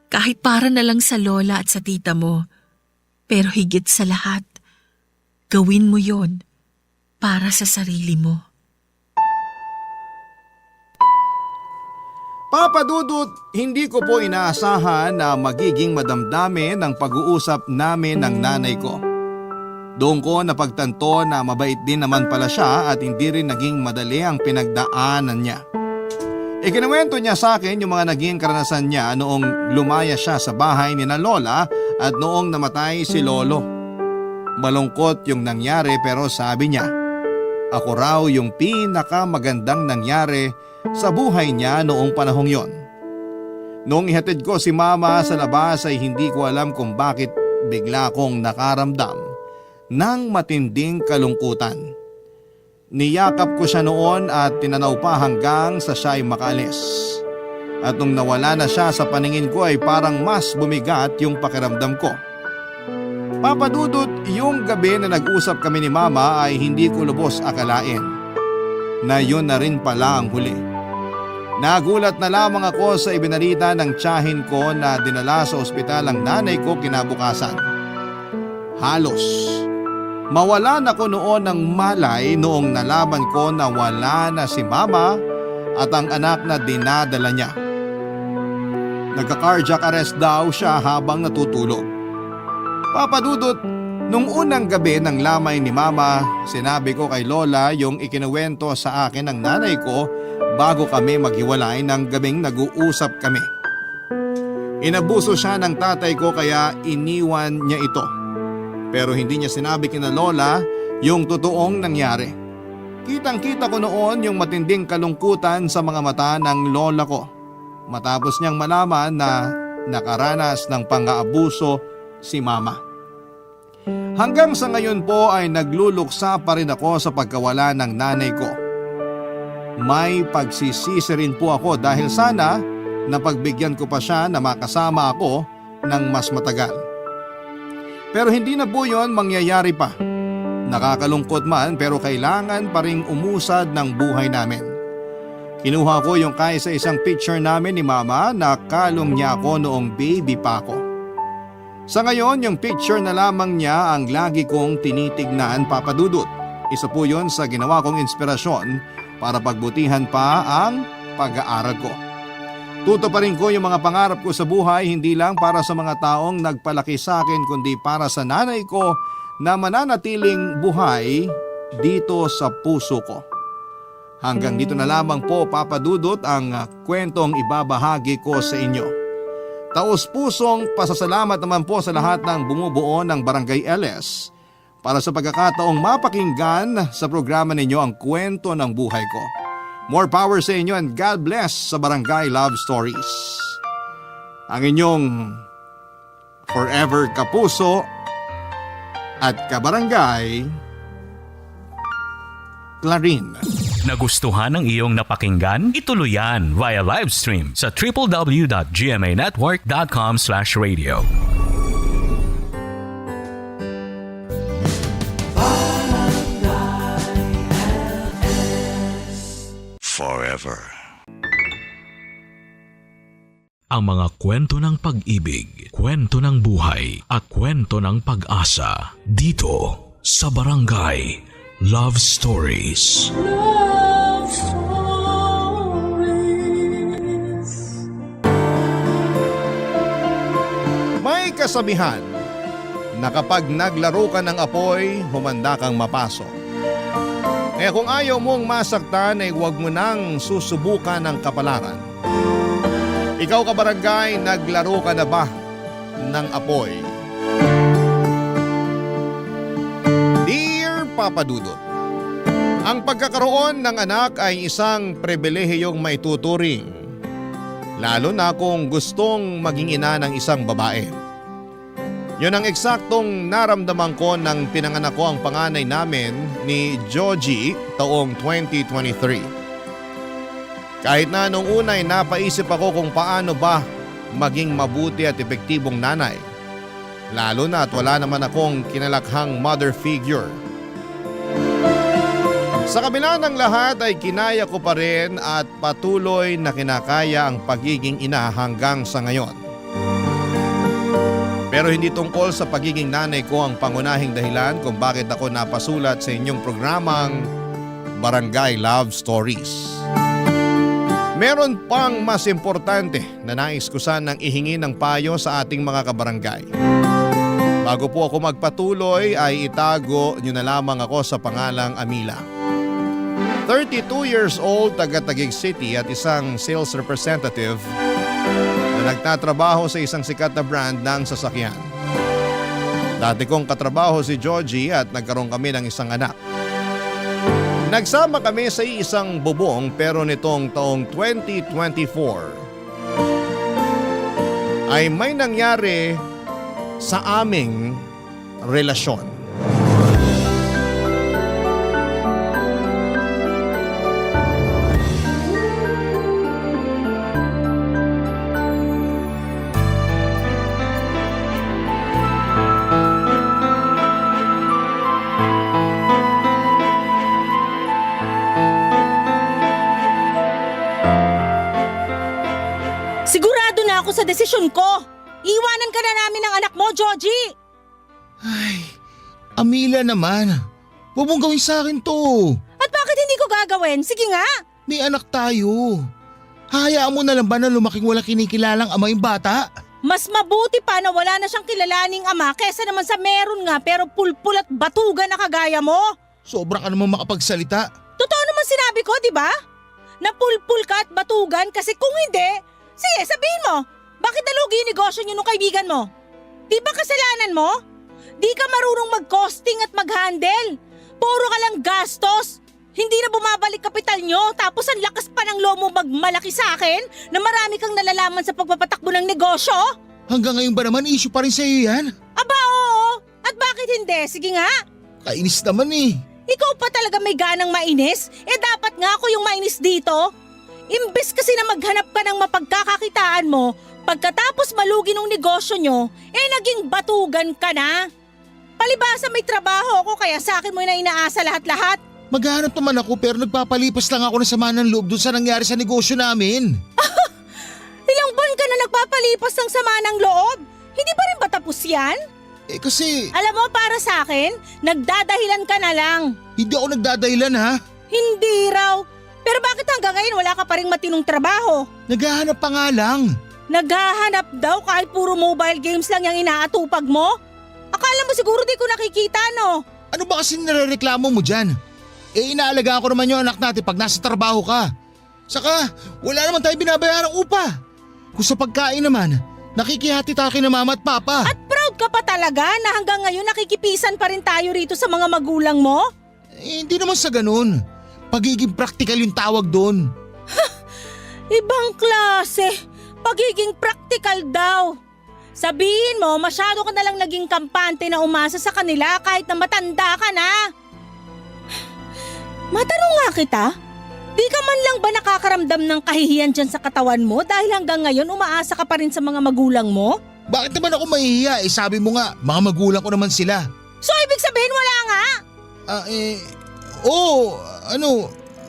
Kahit para na lang sa lola at sa tita mo. Pero higit sa lahat, gawin mo yon para sa sarili mo. Papa Dudut, hindi ko po inaasahan na magiging madamdamin ang pag-uusap namin ng nanay ko. Doon ko napagtanto na mabait din naman pala siya at hindi rin naging madali ang pinagdaanan niya. Ikinuwento niya sa akin yung mga naging karanasan niya noong lumaya siya sa bahay ni na Lola at noong namatay si Lolo. Malungkot yung nangyari pero sabi niya, ako raw yung pinakamagandang nangyari sa buhay niya noong panahong yon. Noong ihatid ko si Mama sa labas ay hindi ko alam kung bakit bigla kong nakaramdam ng matinding kalungkutan. Niyakap ko siya noon at tinanaw pa hanggang sa siya ay makaalis. At nung nawala na siya sa paningin ko ay parang mas bumigat yung pakiramdam ko. Papa Dudut, yung gabi na nag-usap kami ni Mama ay hindi ko lubos akalain na yun na rin pala ang huli. Nagulat na lamang ako sa ibinalita ng tiyahin ko na dinala sa ospital ang nanay ko kinabukasan. Halos mawalan ako noon ng malay noong nalaman ko na wala na si Mama at ang anak na dinadala niya. Nagka-cardiac arrest daw siya habang natutulog. Papa Dudut, nung unang gabi ng lamay ni Mama, sinabi ko kay Lola yung ikinuwento sa akin ng nanay ko bago kami maghiwalay ng gabing nag-uusap kami. Inabuso siya ng tatay ko kaya iniwan niya ito. Pero hindi niya sinabi kina Lola yung totoong nangyari. Kitang-kita ko noon yung matinding kalungkutan sa mga mata ng lola ko matapos niyang malaman na nakaranas ng pang-aabuso si Mama. Hanggang sa ngayon po ay nagluluksa pa rin ako sa pagkawala ng nanay ko. May pagsisisi rin po ako dahil sana napagbigyan ko pa siya na makasama ako ng mas matagal. Pero hindi na po yun mangyayari pa. Nakakalungkot man pero kailangan pa ring umusad ng buhay namin. Kinuha ko yung kaisa-isang picture namin ni mama na kalong niya ako noong baby pa ako. Sa ngayon, yung picture na lamang niya ang lagi kong tinitignan, Papa Dudut. Isa po yun sa ginawa kong inspirasyon para pagbutihan pa ang pag-aaral ko. Tutuparin ko yung mga pangarap ko sa buhay hindi lang para sa mga taong nagpalaki sa akin kundi para sa nanay ko na mananatiling buhay dito sa puso ko. Hanggang dito na lamang po, Papa Dudut, ang kwentong ibabahagi ko sa inyo. Taos-pusong pasasalamat naman po sa lahat ng bumubuo ng Barangay LS para sa pagkakataong mapakinggan sa programa ninyo ang kwento ng buhay ko. More power sa inyo and God bless sa Barangay Love Stories. Ang inyong forever kapuso at kabarangay, Clarin. Nagustuhan ng iyong napakinggan? Ituloy yan via live stream sa www.gmanetwork.com/radio. Forever. Ang mga kwento ng pag-ibig, kwento ng buhay at kwento ng pag-asa dito sa Barangay Love Stories. Love Stories. May kasabihan na kapag naglaro ka ng apoy, humanda kang mapasok. Kaya kung ayaw mong masaktan ay huwag mo nang susubukan ng kapalaran. Ikaw kabarangay, naglaro ka na ba ng apoy? Dear Papa Dudut, ang pagkakaroon ng anak ay isang pribilehiyong maituturing, lalo na kung gustong maging ina ng isang babae. Yun ang eksaktong naramdaman ko nang pinanganak ko ang panganay namin ni Joji taong 2023. Kahit na nung una ay napaisip ako kung paano ba maging mabuti at epektibong nanay. Lalo na at wala naman akong kinalakhang mother figure. Sa kabila ng lahat ay kinaya ko pa rin at patuloy na kinakaya ang pagiging ina hanggang sa ngayon. Pero hindi tungkol sa pagiging nanay ko ang pangunahing dahilan kung bakit ako napasulat sa inyong programang Barangay Love Stories. Meron pang mas importante na nais ko sanang ihingi ng payo sa ating mga kabarangay. Bago po ako magpatuloy ay itago nyo na lamang ako sa pangalang Amila. 32 years old, taga Taguig City at isang sales representative na nagtatrabaho sa isang sikat na brand ng sasakyan. Dati kong katrabaho si Georgie at nagkaroon kami ng isang anak. Nagsama kami sa isang bubong pero nitong taong 2024 ay may nangyari sa aming relasyon. Sigurado na ako sa desisyon ko. Iwanan ka na namin ng anak mo, Georgie. Ay, Amila naman. Huwag mong gawin sa akin to. At bakit hindi ko gagawin? Sige nga. May anak tayo. Hayaan mo na lang ba na lumaking wala kinikilalang ama yung bata? Mas mabuti pa na wala na siyang kilalaning ama kesa naman sa meron nga pero pulpul at batugan na kagaya mo. Sobra ka naman makapagsalita. Totoo naman sinabi ko, di ba? Na pulpul ka at batugan kasi kung hindi, sige sabihin mo, bakit nalugi yung negosyo niyo nung kaibigan mo? Di ba kasalanan mo? Di ka marunong mag-costing at mag-handle. Puro ka lang gastos. Hindi na bumabalik kapital nyo tapos ang lakas pa ng loob mo magmalaki sa akin na marami kang nalalaman sa pagpapatakbo ng negosyo? Hanggang ngayon ba naman issue pa rin sa iyo yan? Aba oo, at bakit hindi? Sige nga. Kainis naman eh. Ikaw pa talaga may ganang mainis? Dapat nga ako yung mainis dito. Imbes kasi na maghanap ka ng mapagkakakitaan mo, pagkatapos malugi ng negosyo nyo, naging batugan ka na. Palibasa may trabaho ako kaya sa akin mo na inaasa lahat-lahat. Maghanap naman ako pero nagpapalipas lang ako ng sama ng loob dun sa nangyari sa negosyo namin. Ilang buwan ka na nagpapalipas ng sama ng loob? Hindi pa rin ba tapos yan? Kasi Alam mo, para sa akin, nagdadahilan ka na lang. hindi ako nagdadahilan ha. Hindi raw. Pero bakit hanggang ngayon wala ka pa rin matinong trabaho? Naghahanap pa nga lang. Naghahanap daw kahit puro mobile games lang yung inaatupag mo? Akala mo siguro di ko nakikita, no? Ano ba kasi nirereklamo mo dyan? Inaalagaan ko naman yung anak natin pag nasa trabaho ka. Saka wala naman tayo binabayarang upa. Kung sa pagkain naman, nakikihati-taki na mama at papa. At proud ka pa talaga na hanggang ngayon nakikipisan pa rin tayo rito sa mga magulang mo? Hindi naman sa ganun. Pagiging practical yung tawag doon. Ibang klase. Pagiging practical daw. Sabihin mo, masyado ka nalang naging kampante na umasa sa kanila kahit na matanda ka na. Matanong nga kita, di ka man lang ba nakakaramdam ng kahihiyan dyan sa katawan mo dahil hanggang ngayon umaasa ka pa rin sa mga magulang mo? Bakit naman ako mahihiya? Sabi mo nga, mga magulang ko naman sila. So ibig sabihin wala nga?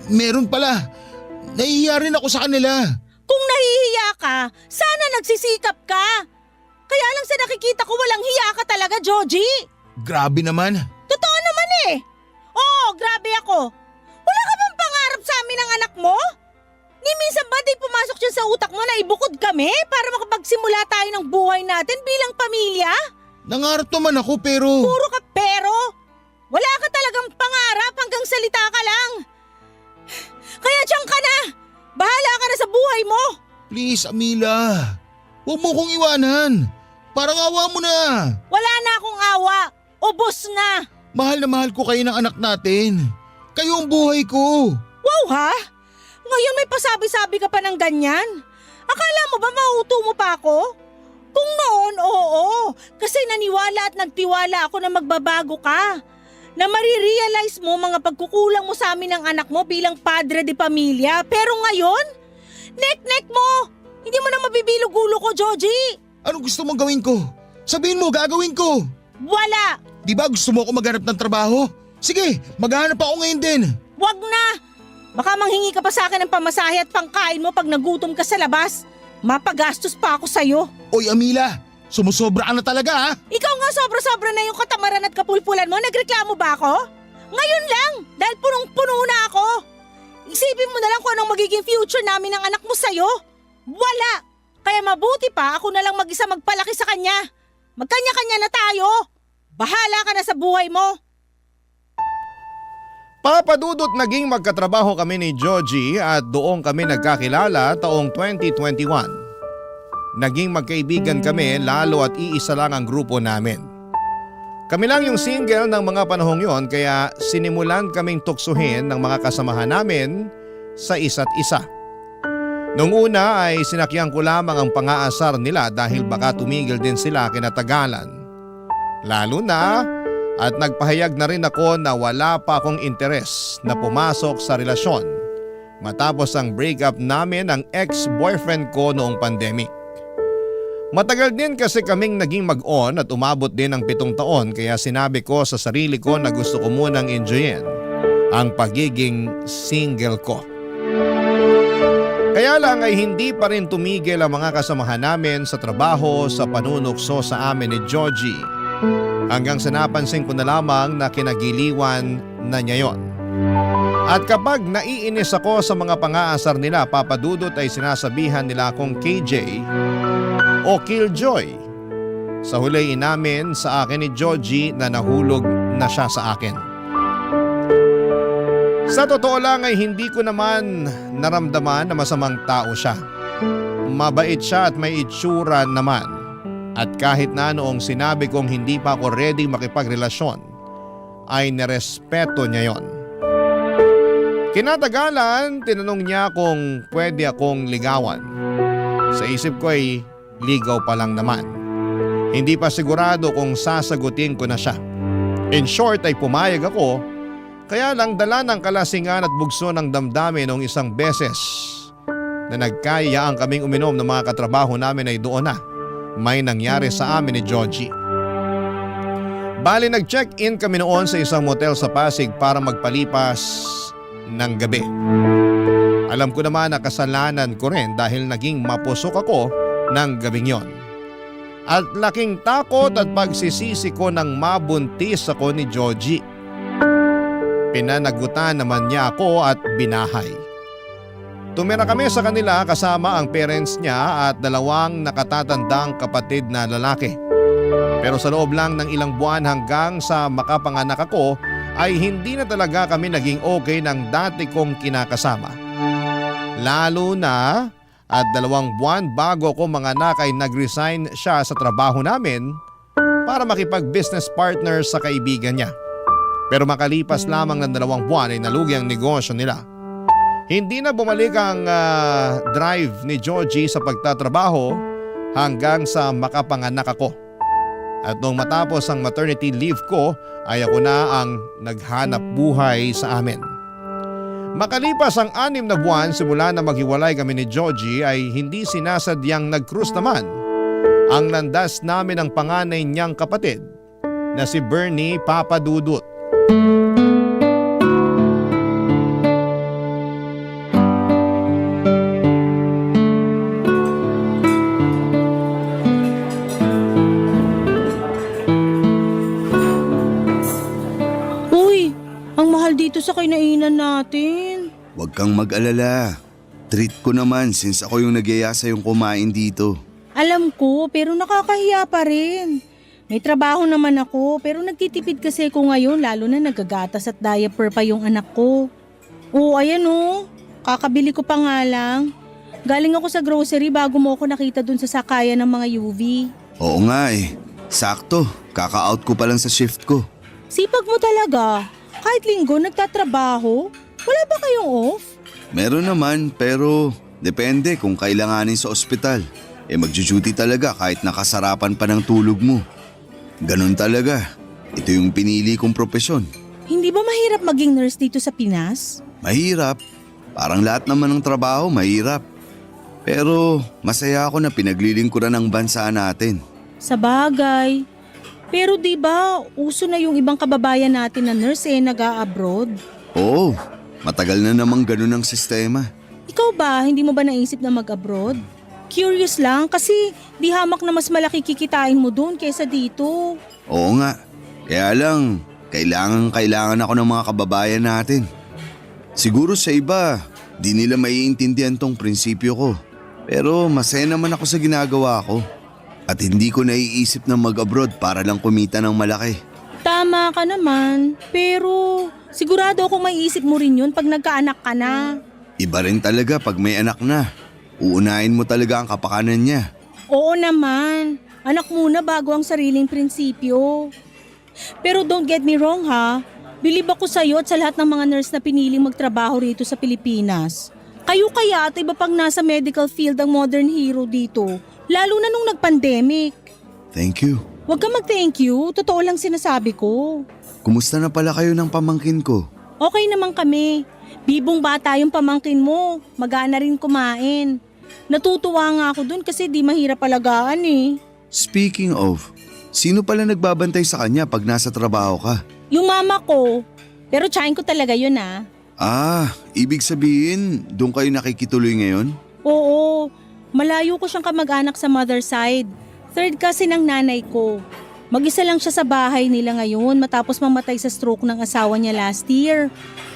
Meron pala. Nahihiya rin ako sa kanila. Kung nahihiya ka, sana nagsisikap ka. Kaya lang sa nakikita ko walang hiya ka talaga, Joji. Grabe naman. Totoo naman eh. Oo, grabe ako. Wala ka bang pangarap sa amin ng anak mo? Ni minsan ba di pumasok dyan sa utak mo na ibukod kami para makapagsimula tayo ng buhay natin bilang pamilya? Nangarap naman ako pero… Puro ka pero. Wala ka talagang pangarap hanggang salita ka lang. Kaya diyan ka na. Bahala ka na sa buhay mo. Please, Amila. Huwag mo kong iwanan. Parang awa mo na. Wala na akong awa. Ubos na. Mahal na mahal ko kayo ng anak natin. Kayo ang buhay ko. Wow ha? Ngayon may pasabi-sabi ka pa ng ganyan? Akala mo ba mauuto mo pa ako? Kung noon, oo. Kasi naniwala at nagtiwala ako na magbabago ka. Na marirealize mo mga pagkukulang mo sa amin ng anak mo bilang padre de pamilya. Pero ngayon, nek-nek mo. Hindi mo na mabibilog-ulo ko, Joji. Anong gusto mong gawin ko? Sabihin mo, gagawin ko. Wala. Di ba gusto mo ako maghanap ng trabaho? Sige, maghanap ako ngayon din. Wag na. Baka manghingi ka pa sa akin ng pamasahe at pangkain mo pag nagutom ka sa labas. Mapagastos pa ako sa'yo. Oy, Amila, sumusobra ka na talaga ha? Ikaw nga sobra-sobra na yung katamaran at kapulpulan mo. Nagreklamo ba ako? Ngayon lang, dahil punong-puno na ako. Isipin mo na lang kung anong magiging future namin ng anak mo sa'yo. Wala. Kaya mabuti pa ako na lang mag-isa magpalaki sa kanya. Magkanya-kanya na tayo. Bahala ka na sa buhay mo. Papadudot naging magkatrabaho kami ni Joji at doon kami nagkakilala taong 2021. Naging magkaibigan kami lalo at iisa lang ang grupo namin. Kami lang yung single ng mga panahong yon kaya sinimulan kaming tuksuhin ng mga kasamahan namin sa isa't isa. Noong una ay sinakyan ko lamang ang pang-aasar nila dahil baka tumigil din sila kinatagalan. Lalo na at nagpahayag na rin ako na wala pa akong interes na pumasok sa relasyon matapos ang breakup namin ng ex-boyfriend ko noong pandemic. Matagal din kasi kaming naging mag-on at umabot din ng 7 taon kaya sinabi ko sa sarili ko na gusto ko munang enjoyin ang pagiging single ko. Kaya lang ay hindi pa rin tumigil ang mga kasamahan namin sa trabaho sa panunukso sa amin ni Joji. Hanggang sa napansin ko na lamang na kinagiliwan na niya yon. At kapag naiinis ako sa mga pang-aasar nila, papadudot ay sinasabihan nila akong KJ o Killjoy. Sa huli inamin sa akin ni Joji na nahulog na siya sa akin. Sa totoo lang ay hindi ko naman naramdaman na masamang tao siya. Mabait siya at may itsura naman. At kahit na noong sinabi kong hindi pa ako ready makipagrelasyon, ay nirespeto niya yon. Kinatagalan, tinanong niya kung pwede akong ligawan. Sa isip ko ay ligaw pa lang naman. Hindi pa sigurado kung sasagutin ko na siya. In short ay pumayag ako, kaya lang dala ng kalasingan at bugso ng damdamin noong isang beses na nagkayayaan kaming uminom ng mga katrabaho namin ay doon na may nangyari sa amin ni Georgie. Bali nag-check-in kami noon sa isang motel sa Pasig para magpalipas ng gabi. Alam ko naman na kasalanan ko rin dahil naging mapusok ako ng gabing yon. At laking takot at pagsisisi ko nang mabuntis ako ni Georgie. Pinanagutan naman niya ako at binahay. Tumira kami sa kanila kasama ang parents niya at 2 nakatatandang kapatid na lalaki. Pero sa loob lang ng ilang buwan hanggang sa makapanganak ako ay hindi na talaga kami naging okay ng dati kong kinakasama. Lalo na at 2 buwan bago ko manganak ay nag-resign siya sa trabaho namin para makipag-business partner sa kaibigan niya. Pero makalipas lamang ng 2 buwan ay nalugi ang negosyo nila. Hindi na bumalik ang drive ni Georgie sa pagtatrabaho hanggang sa makapanganak ako. At nung matapos ang maternity leave ko ay ako na ang naghanap buhay sa amin. Makalipas ang 6 na buwan simula na maghiwalay kami ni Georgie ay hindi sinasadyang nag-cruise naman ang landas namin ng panganay niyang kapatid na si Bernie Papa Dudut. Uy, ang mahal dito sa kinainan natin. Huwag kang mag-alala. Treat ko naman since ako yung nagyaya sa yung kumain dito. Alam ko, pero nakakahiya pa rin. May trabaho naman ako, pero nagtitipid kasi ako ngayon lalo na nagagatas at diaper pa yung anak ko. Oo, ayan oh. Kakabili ko pa nga lang. Galing ako sa grocery bago mo ako nakita dun sa sakayan ng mga UV. Oo nga eh. Sakto. Kaka-out ko pa lang sa shift ko. Sipag mo talaga. Kahit linggo nagtatrabaho. Wala ba kayong off? Meron naman pero depende kung kailanganin sa ospital. Magjo-duty talaga kahit nakasarapan pa ng tulog mo. Ganun talaga. Ito yung pinili kong propesyon. Hindi ba mahirap maging nurse dito sa Pinas? Mahirap. Parang lahat naman ng trabaho mahirap. Pero masaya ako na pinaglilingkuran ng bansa natin. Sa bagay. Pero di ba uso na yung ibang kababayan natin na nurse nag-a-abroad? Oo, matagal na namang ganun ang sistema. Ikaw ba, hindi mo ba naisip na mag-abroad? Curious lang kasi di hamak na mas malaki kikitain mo doon kaysa dito. Oo nga, kaya lang kailangan ako ng mga kababayan natin. Siguro sa iba, di nila maiintindihan tong prinsipyo ko. Pero masaya naman ako sa ginagawa ko. At hindi ko naiisip na mag-abroad para lang kumita ng malaki. Tama ka naman, pero sigurado akong maiisip mo rin yun pag nagkaanak ka na. Iba rin talaga pag may anak na. Uunahin mo talaga ang kapakanan niya. Oo naman, anak muna bago ang sariling prinsipyo. Pero don't get me wrong ha, bilib ako sa'yo at sa lahat ng mga nurse na piniling magtrabaho rito sa Pilipinas. Kayo kaya at iba pang nasa medical field ang modern hero dito. Lalo na nung nag-pandemic. Thank you. Huwag ka mag-thank you. Totoo lang sinasabi ko. Kumusta na pala kayo ng pamangkin ko? Okay naman kami. Bibong bata yung pamangkin mo. Magana rin kumain. Natutuwa nga ako dun kasi di mahirap alagaan eh. Speaking of, sino pala nagbabantay sa kanya pag nasa trabaho ka? Yung mama ko. Pero tsahin ko talaga yun ah. Ibig sabihin, doon kayo nakikituloy ngayon? Oo. Malayo ko siyang kamag-anak sa mother side. Third cousin ng nanay ko. Mag-isa lang siya sa bahay nila ngayon matapos mamatay sa stroke ng asawa niya last year.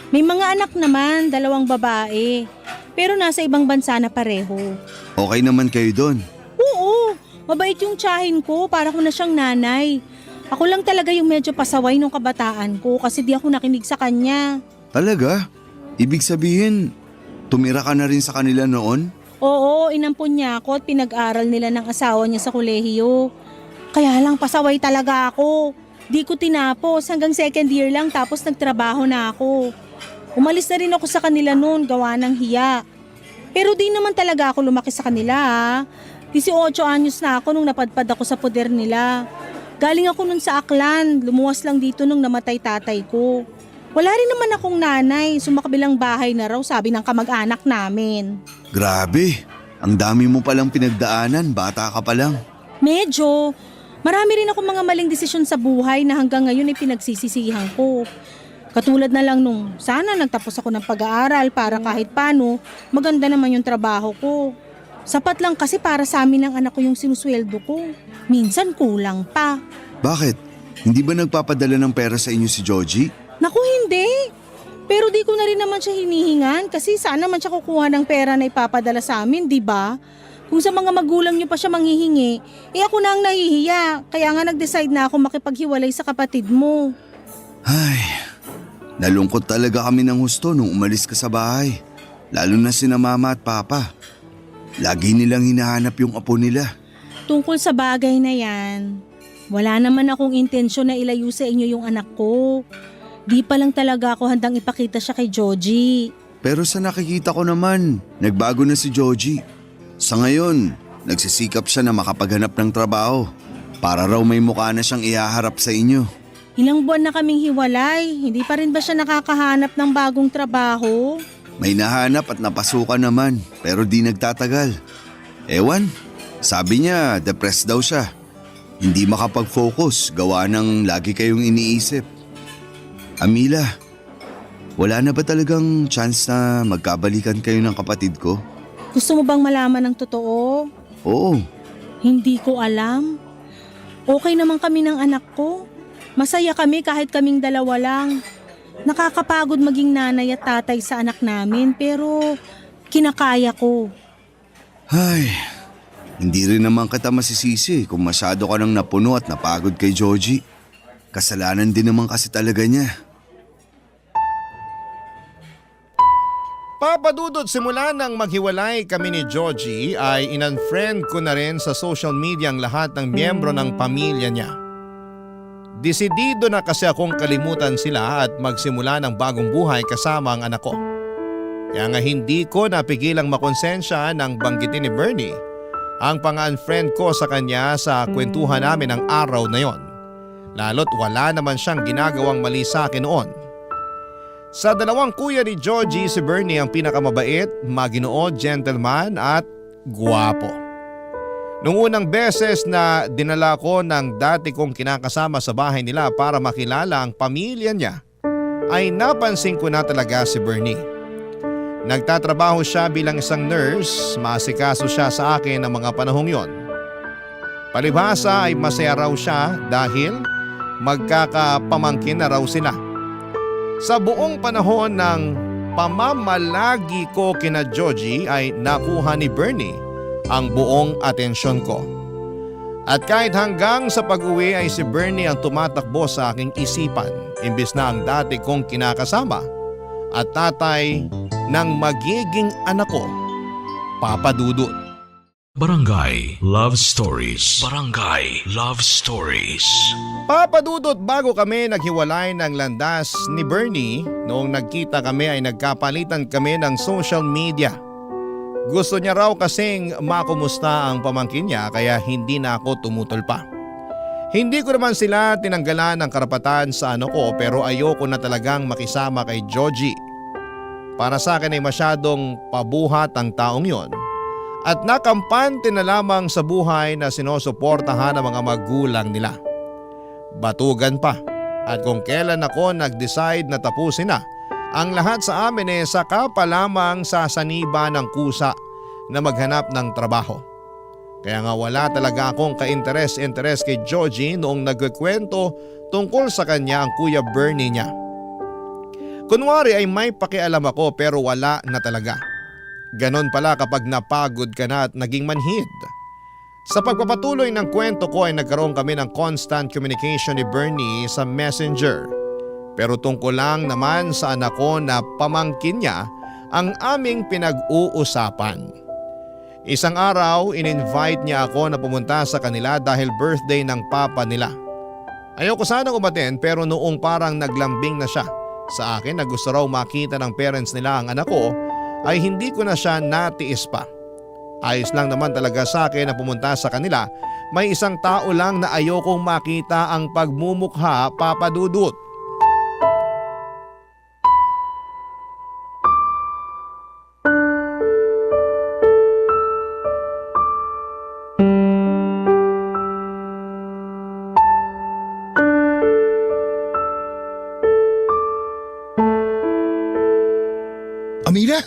May mga anak naman, 2 babae. Pero nasa ibang bansa na pareho. Okay naman kayo doon? Oo, mabait yung tsahin ko, para ko na siyang nanay. Ako lang talaga yung medyo pasaway nung kabataan ko kasi di ako nakinig sa kanya. Talaga? Ibig sabihin, tumira ka na rin sa kanila noon? Oo, inampun niya ako at pinag-aral nila ng asawa niya sa kolehiyo. Kaya lang pasaway talaga ako. Di ko tinapos hanggang 2nd year lang tapos nagtrabaho na ako. Umalis na rin ako sa kanila noon gawa ng hiya. Pero di naman talaga ako lumaki sa kanila ha. 18 anyos na ako nung napadpad ako sa poder nila. Galing ako nun sa Aklan, lumuwas lang dito nung namatay tatay ko. Wala rin naman akong nanay, sumakabilang bahay na raw sabi ng kamag-anak namin. Grabe, ang dami mo palang pinagdaanan, bata ka pa lang. Medyo. Marami rin akong mga maling desisyon sa buhay na hanggang ngayon ay pinagsisisihan ko. Katulad na lang nung sana nagtapos ako ng pag-aaral para kahit paano maganda naman yung trabaho ko. Sapat lang kasi para sa amin ng anak ko yung sinusweldo ko. Minsan kulang pa. Bakit? Hindi ba nagpapadala ng pera sa inyo si Georgie? Naku, hindi. Pero di ko na rin naman siya hinihingan kasi saan naman siya kukuha ng pera na ipapadala sa amin, di ba? Kung sa mga magulang niyo pa siya manghihingi, ako na ang nahihiya. Kaya nga nag-decide na ako makipaghiwalay sa kapatid mo. Ay, nalungkot talaga kami ng husto nung umalis ka sa bahay. Lalo na sina mama at papa. Lagi nilang hinahanap yung apo nila. Tungkol sa bagay na yan, wala naman akong intensyon na ilayo sa inyo yung anak ko. Di pa lang talaga ako handang ipakita siya kay Georgie. Pero sa nakikita ko naman, nagbago na si Georgie. Sa ngayon, nagsisikap siya na makapaghanap ng trabaho para raw may mukha na siyang ihaharap sa inyo. Ilang buwan na kaming hiwalay, hindi pa rin ba siya nakakahanap ng bagong trabaho? May nahanap at napasukan naman pero di nagtatagal. Ewan, sabi niya depressed daw siya. Hindi makapag-focus gawa ng lagi kayong iniisip. Amila, wala na ba talagang chance na magkabalikan kayo ng kapatid ko? Gusto mo bang malaman ng totoo? Oo. Hindi ko alam. Okay naman kami ng anak ko. Masaya kami kahit kaming dalawa lang. Nakakapagod maging nanay at tatay sa anak namin pero kinakaya ko. Ay, hindi rin naman kita masisisi kung masyado ka nang napuno at napagod kay Georgie. Kasalanan din naman kasi talaga niya. Papadudot simula nang maghiwalay kami ni Georgie ay in-unfriend ko na rin sa social media ang lahat ng miyembro ng pamilya niya. Desidido na kasi akong kalimutan sila at magsimula ng bagong buhay kasama ang anak ko. Kaya nga hindi ko napigilang makonsensya nang banggitin ni Bernie ang pang-unfriend ko sa kanya sa kwentuhan namin ng araw na yon. Lalo't wala naman siyang ginagawang mali sa akin noon. Sa dalawang kuya ni Georgie, si Bernie ang pinakamabait, maginoo, gentleman at guwapo. Nung unang beses na dinala ko ng dati kong kinakasama sa bahay nila para makilala ang pamilya niya, ay napansin ko na talaga si Bernie. Nagtatrabaho siya bilang isang nurse, maasikaso siya sa akin ng mga panahong yon. Palibhasa ay masaya raw siya dahil magkakapamangkin na raw sila. Sa buong panahon ng pamamalagi ko kina Georgie ay nakuha ni Bernie ang buong atensyon ko. At kahit hanggang sa pag-uwi ay si Bernie ang tumatakbo sa aking isipan imbis na ang dati kong kinakasama at tatay ng magiging anak ko, Papa Dudut. Barangay Love Stories. Barangay Love Stories. Papadudot, bago kami naghiwalay ng landas ni Bernie, noong nagkita kami ay nagkapalitan kami ng social media. Gusto niya raw kasing makumusta ang pamangkin niya kaya hindi na ako tumutol pa. Hindi ko naman sila tinanggalan ng karapatan sa ano ko pero ayoko na talagang makisama kay Georgie. Para sa akin ay masyadong pabuhat ang taong yon. At nakampante na lamang sa buhay na sinusuportahan ng mga magulang nila. Batugan pa at kung kailan ako nag-decide na tapusin na ang lahat sa amin saka pa lamang sasaniba ng kusa na maghanap ng trabaho. Kaya nga wala talaga akong ka-interes kay Georgie noong nagkikwento tungkol sa kanya ang Kuya Bernie niya. Kunwari ay may pakialam ako pero wala na talaga. Ganon pala kapag napagod ka na at naging manhid. Sa pagpapatuloy ng kwento ko ay nagkaroon kami ng constant communication ni Bernie sa Messenger. Pero tungkol lang naman sa anak ko na pamangkin niya ang aming pinag-uusapan. Isang araw, in-invite niya ako na pumunta sa kanila dahil birthday ng papa nila. Ayoko sanang umaten pero noong parang naglambing na siya sa akin na gusto raw makita ng parents nila ang anak ko, ay hindi ko na siya natiis pa. Ayos lang naman talaga sa akin na pumunta sa kanila. May isang tao lang na ayokong makita ang pagmumukha, Papa Dudut. Amira,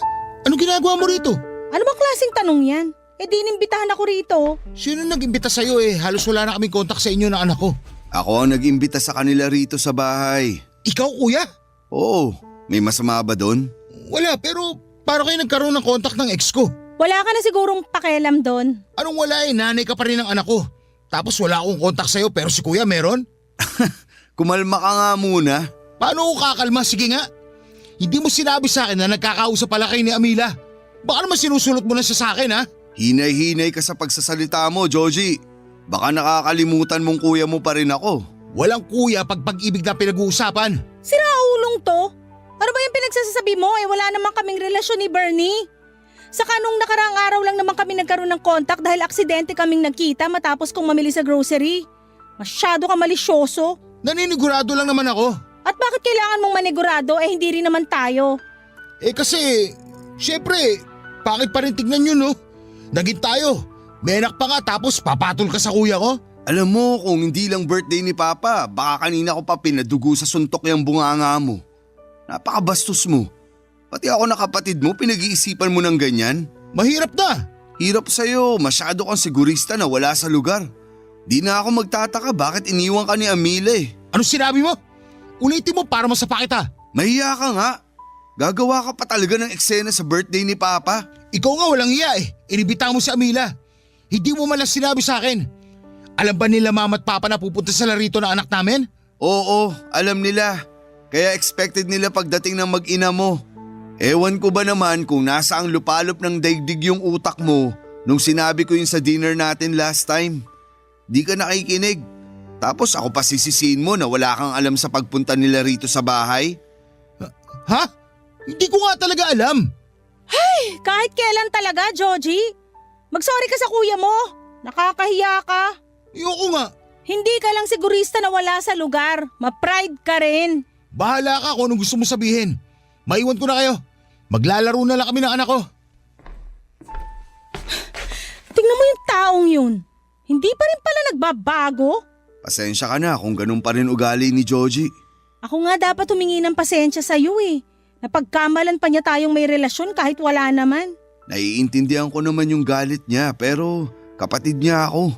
anong ginagawa mo rito? Ano bang klaseng tanong yan? Eh di inimbitahan ako rito. Sino nag-imbita sa'yo eh? Halos wala na kaming kontak sa inyo ng anak ko. Ako ang nag-imbita sa kanila rito sa bahay. Ikaw kuya? Oo, may masama ba doon? Wala, pero paano kayo nagkaroon ng kontak ng ex ko? Wala ka na sigurong pakialam doon. Anong wala eh? Nanay ka pa rin ng anak ko. Tapos wala akong kontak sa'yo pero si kuya meron? Kumalma ka nga muna. Paano ako kakalma? Sige nga. Hindi mo sinabi sa akin na nagkakausap pala kayo ni Amila. Baka naman sinusulot mo na siya sa akin ha? Hinay-hinay ka sa pagsasalita mo, Joji. Baka nakakalimutan mong kuya mo pa rin ako. Walang kuya pag pag-ibig na pinag-uusapan. Siraulong to. Ano ba yung pinagsasabi mo? Eh wala naman kaming relasyon ni Bernie. Saka nung nakaraang araw lang naman kami nagkaroon ng contact dahil aksidente kaming nagkita matapos kong mamili sa grocery. Masyado ka malisyoso. Naninigurado lang naman ako. At bakit kailangan mong manigurado eh hindi rin naman tayo? Eh kasi, syempre, bakit pa rin tignan yun no? Naging tayo. May anak pa nga tapos papatol ka sa kuya ko? Alam mo, kung hindi lang birthday ni Papa, baka kanina ko pa pinadugo sa suntok yung bunganga mo. Napakabastos mo. Pati ako na kapatid mo, pinag-iisipan mo ng ganyan? Mahirap na. Hirap sa'yo, masyado kang sigurista na wala sa lugar. Di na ako magtataka bakit iniwan ka ni Amila eh. Ano sinabi mo? Ulitin mo para masapa kita. Mahiya ka nga. Gagawa ka pa talaga ng eksena sa birthday ni Papa. Ikaw nga walang iya eh. Inibita mo si Amila. Hindi mo man lang sinabi sa akin. Alam ba nila mama at papa na pupunta sa larito ng anak namin? Oo, alam nila. Kaya expected nila pagdating ng mag-ina mo. Ewan ko ba naman kung nasa ang lupalop ng daigdig yung utak mo nung sinabi ko yun sa dinner natin last time. Di ka nakikinig. Tapos ako pa sisisihin mo na wala kang alam sa pagpunta nila rito sa bahay? Ha? Hindi ko nga talaga alam. Ay, kahit kailan talaga, Joji. Mag-sorry ka sa kuya mo. Nakakahiya ka. Ayoko nga. Hindi ka lang sigurista na wala sa lugar. Ma-pride ka rin. Bahala ka kung anong gusto mo sabihin. Maiwan ko na kayo. Maglalaro na lang kami ng anak ko. Tingnan mo yung taong yun. Hindi pa rin pala nagbabago. Pasensya ka na kung ganun pa rin ugali ni Joji. Ako nga dapat humingi ng pasensya sa'yo eh. Napagkamalan pa niya tayong may relasyon kahit wala naman. Naiintindihan ko naman yung galit niya pero kapatid niya ako.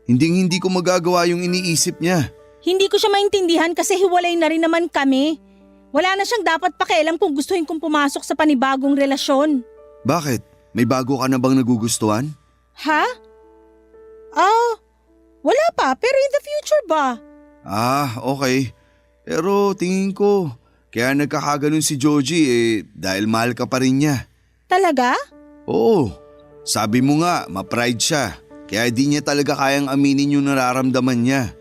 Hindi ko magagawa yung iniisip niya. Hindi ko siya maintindihan kasi hiwalay na rin naman kami. Wala na siyang dapat pakialam kung gustuhin kong pumasok sa panibagong relasyon. Bakit? May bago ka na bang nagugustuhan? Ha? Wala pa pero in the future ba? Okay. Pero tingin ko, kaya nagkakaganon si Joji dahil mahal ka pa rin niya. Talaga? Oo, sabi mo nga, ma-pride siya. Kaya di niya talaga kayang aminin yung nararamdaman niya.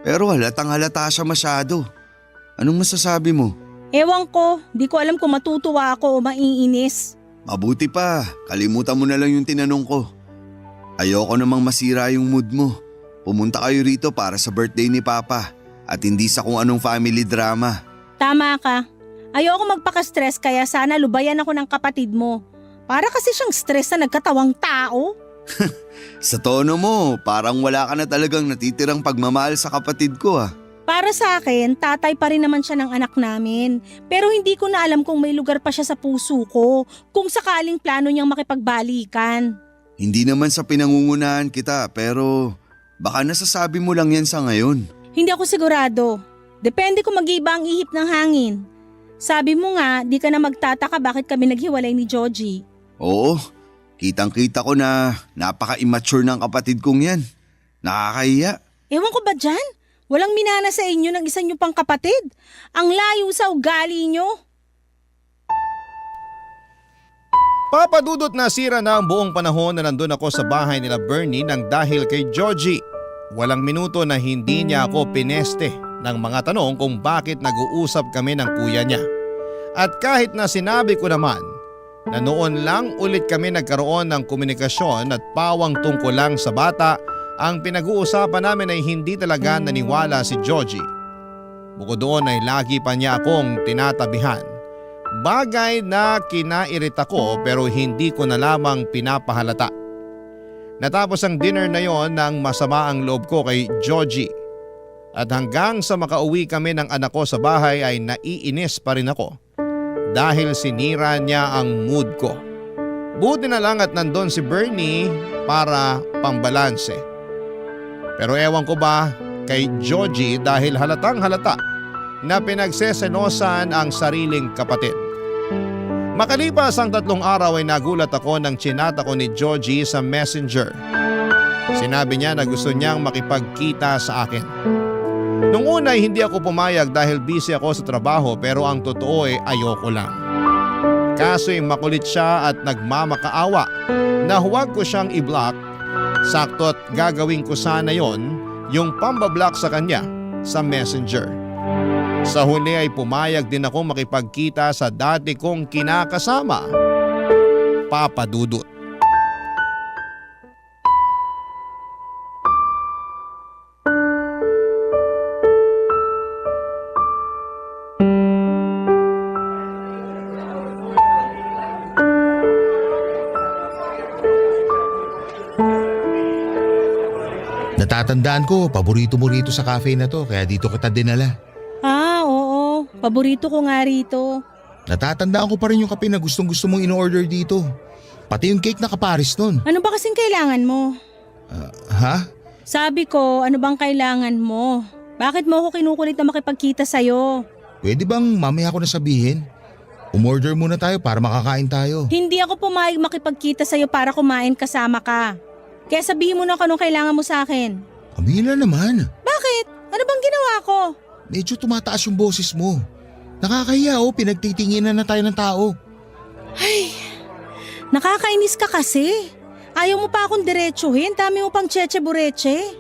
Pero halatang halata siya masyado. Anong masasabi mo? Ewan ko, di ko alam kung matutuwa ako o maiinis. Mabuti pa, kalimutan mo na lang yung tinanong ko. Ayoko namang masira yung mood mo. Pumunta kayo rito para sa birthday ni Papa at hindi sa kung anong family drama. Tama ka. Ayoko magpaka-stress kaya sana lubayan ako ng kapatid mo. Para kasi siyang stress na nagkatawang tao. Sa tono mo, parang wala ka na talagang natitirang pagmamahal sa kapatid ko ah. Para sa akin, tatay pa rin naman siya ng anak namin. Pero hindi ko na alam kung may lugar pa siya sa puso ko, kung sakaling plano niyang makipagbalikan. Hindi naman sa pinangungunahan kita pero baka nasasabi mo lang yan sa ngayon. Hindi ako sigurado. Depende kung mag-iiba ang ihip ng hangin. Sabi mo nga, di ka na magtataka bakit kami naghiwalay ni Joji. Oo, kitang-kita ko na napaka-immature ng kapatid kong yan. Nakakahiya. Ewan ko ba dyan? Walang minana sa inyo ng isa niyo pang kapatid. Ang layo sa ugali niyo. Papa Dudut, nasira na ang buong panahon na nandun ako sa bahay nila Bernie nang dahil kay Joji. Walang minuto na hindi niya ako pineste ng mga tanong kung bakit nag-uusap kami ng kuya niya. At kahit na sinabi ko naman na noon lang ulit kami nagkaroon ng komunikasyon at pawang tungkol lang sa bata, ang pinag-uusapan namin ay hindi talaga naniwala si Georgie. Bukod doon ay lagi pa niya akong tinatabihan. Bagay na kinairita ko pero hindi ko na lamang pinapahalata. Natapos ang dinner na yon nang masama ang loob ko kay Georgie. At hanggang sa makauwi kami ng anak ko sa bahay ay naiinis pa rin ako dahil sinira niya ang mood ko. Buti na lang at nandun si Bernie para pambalanse. Pero ewan ko ba kay Georgie dahil halatang halata na pinagsesenosan ang sariling kapatid. Makalipas ang 3 araw ay nagulat ako nang chinata ko ni Georgie sa messenger. Sinabi niya na gusto niyang makipagkita sa akin. Nung una ay hindi ako pumayag dahil busy ako sa trabaho pero ang totoo ay ayoko lang. Kaso'y makulit siya at nagmamakaawa na huwag ko siyang i-block. Sakto't gagawin ko sana yon, yung pambablock sa kanya sa messenger. Sa huli ay pumayag din ako makipagkita sa dati kong kinakasama, Papa Dudut. Natatandaan ko, paborito mo rito sa cafe na to kaya dito kita dinala. Ah, oo. Paborito ko nga rito. Natatandaan ko pa rin yung kape na gustong-gusto mong in-order dito. Pati yung cake na kaparis nun. Ano ba kasing kailangan mo? Ha? Sabi ko, ano bang kailangan mo? Bakit mo ako kinukulit na makipagkita sa'yo? Pwede bang mamaya ko na sabihin? Umorder muna tayo para makakain tayo. Hindi ako pumayag makipagkita sa'yo para kumain kasama ka. Kaya sabihin mo na kung anong kailangan mo sa akin. Camila naman. Bakit? Ano bang ginawa ko? Medyo tumataas yung boses mo. Nakakahiya pinagtitinginan na tayo ng tao. Ay, nakakainis ka kasi. Ayaw mo pa akong diretsuhin, dami mo pang cheche-bureche.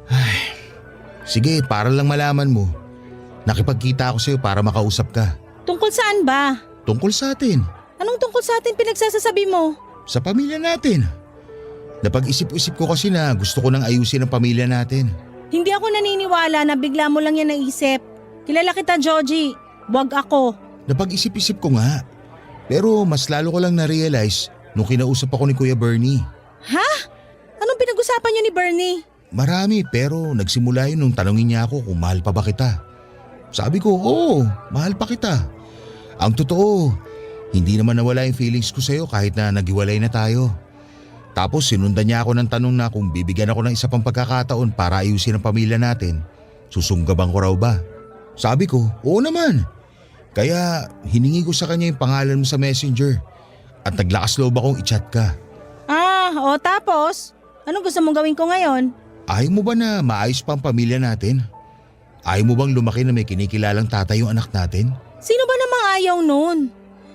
Ay, sige, para lang malaman mo. Nakipagkita ako sa'yo para makausap ka. Tungkol saan ba? Tungkol sa atin. Anong tungkol sa atin pinagsasasabi mo? Sa pamilya natin. Napag-isip-isip ko kasi na gusto ko nang ayusin ang pamilya natin. Hindi ako naniniwala na bigla mo lang yan naisip. Kilala kita, Georgie. Wag ako. Napag-isip-isip ko nga. Pero mas lalo ko lang na-realize nung kinausap ako ni Kuya Bernie. Ha? Anong pinag-usapan niyo ni Bernie? Marami pero nagsimula yun nung tanongin niya ako kung mahal pa ba kita. Sabi ko, oo, mahal pa kita. Ang totoo, hindi naman nawala yung feelings ko sa'yo kahit na naghiwalay na tayo. Tapos sinundan niya ako ng tanong na kung bibigyan ako ng isa pang pagkakataon para ayusin ang pamilya natin, susunggaban ko raw ba? Sabi ko, oo naman. Kaya hiningi ko sa kanya yung pangalan mo sa messenger at naglakas loob akong i-chat ka. Ah, o tapos? Anong gusto mong gawin ko ngayon? Ayaw mo ba na maayos pa ang pamilya natin? Ayaw mo bang lumaki na may kinikilalang tatay yung anak natin? Sino ba namang ayaw nun?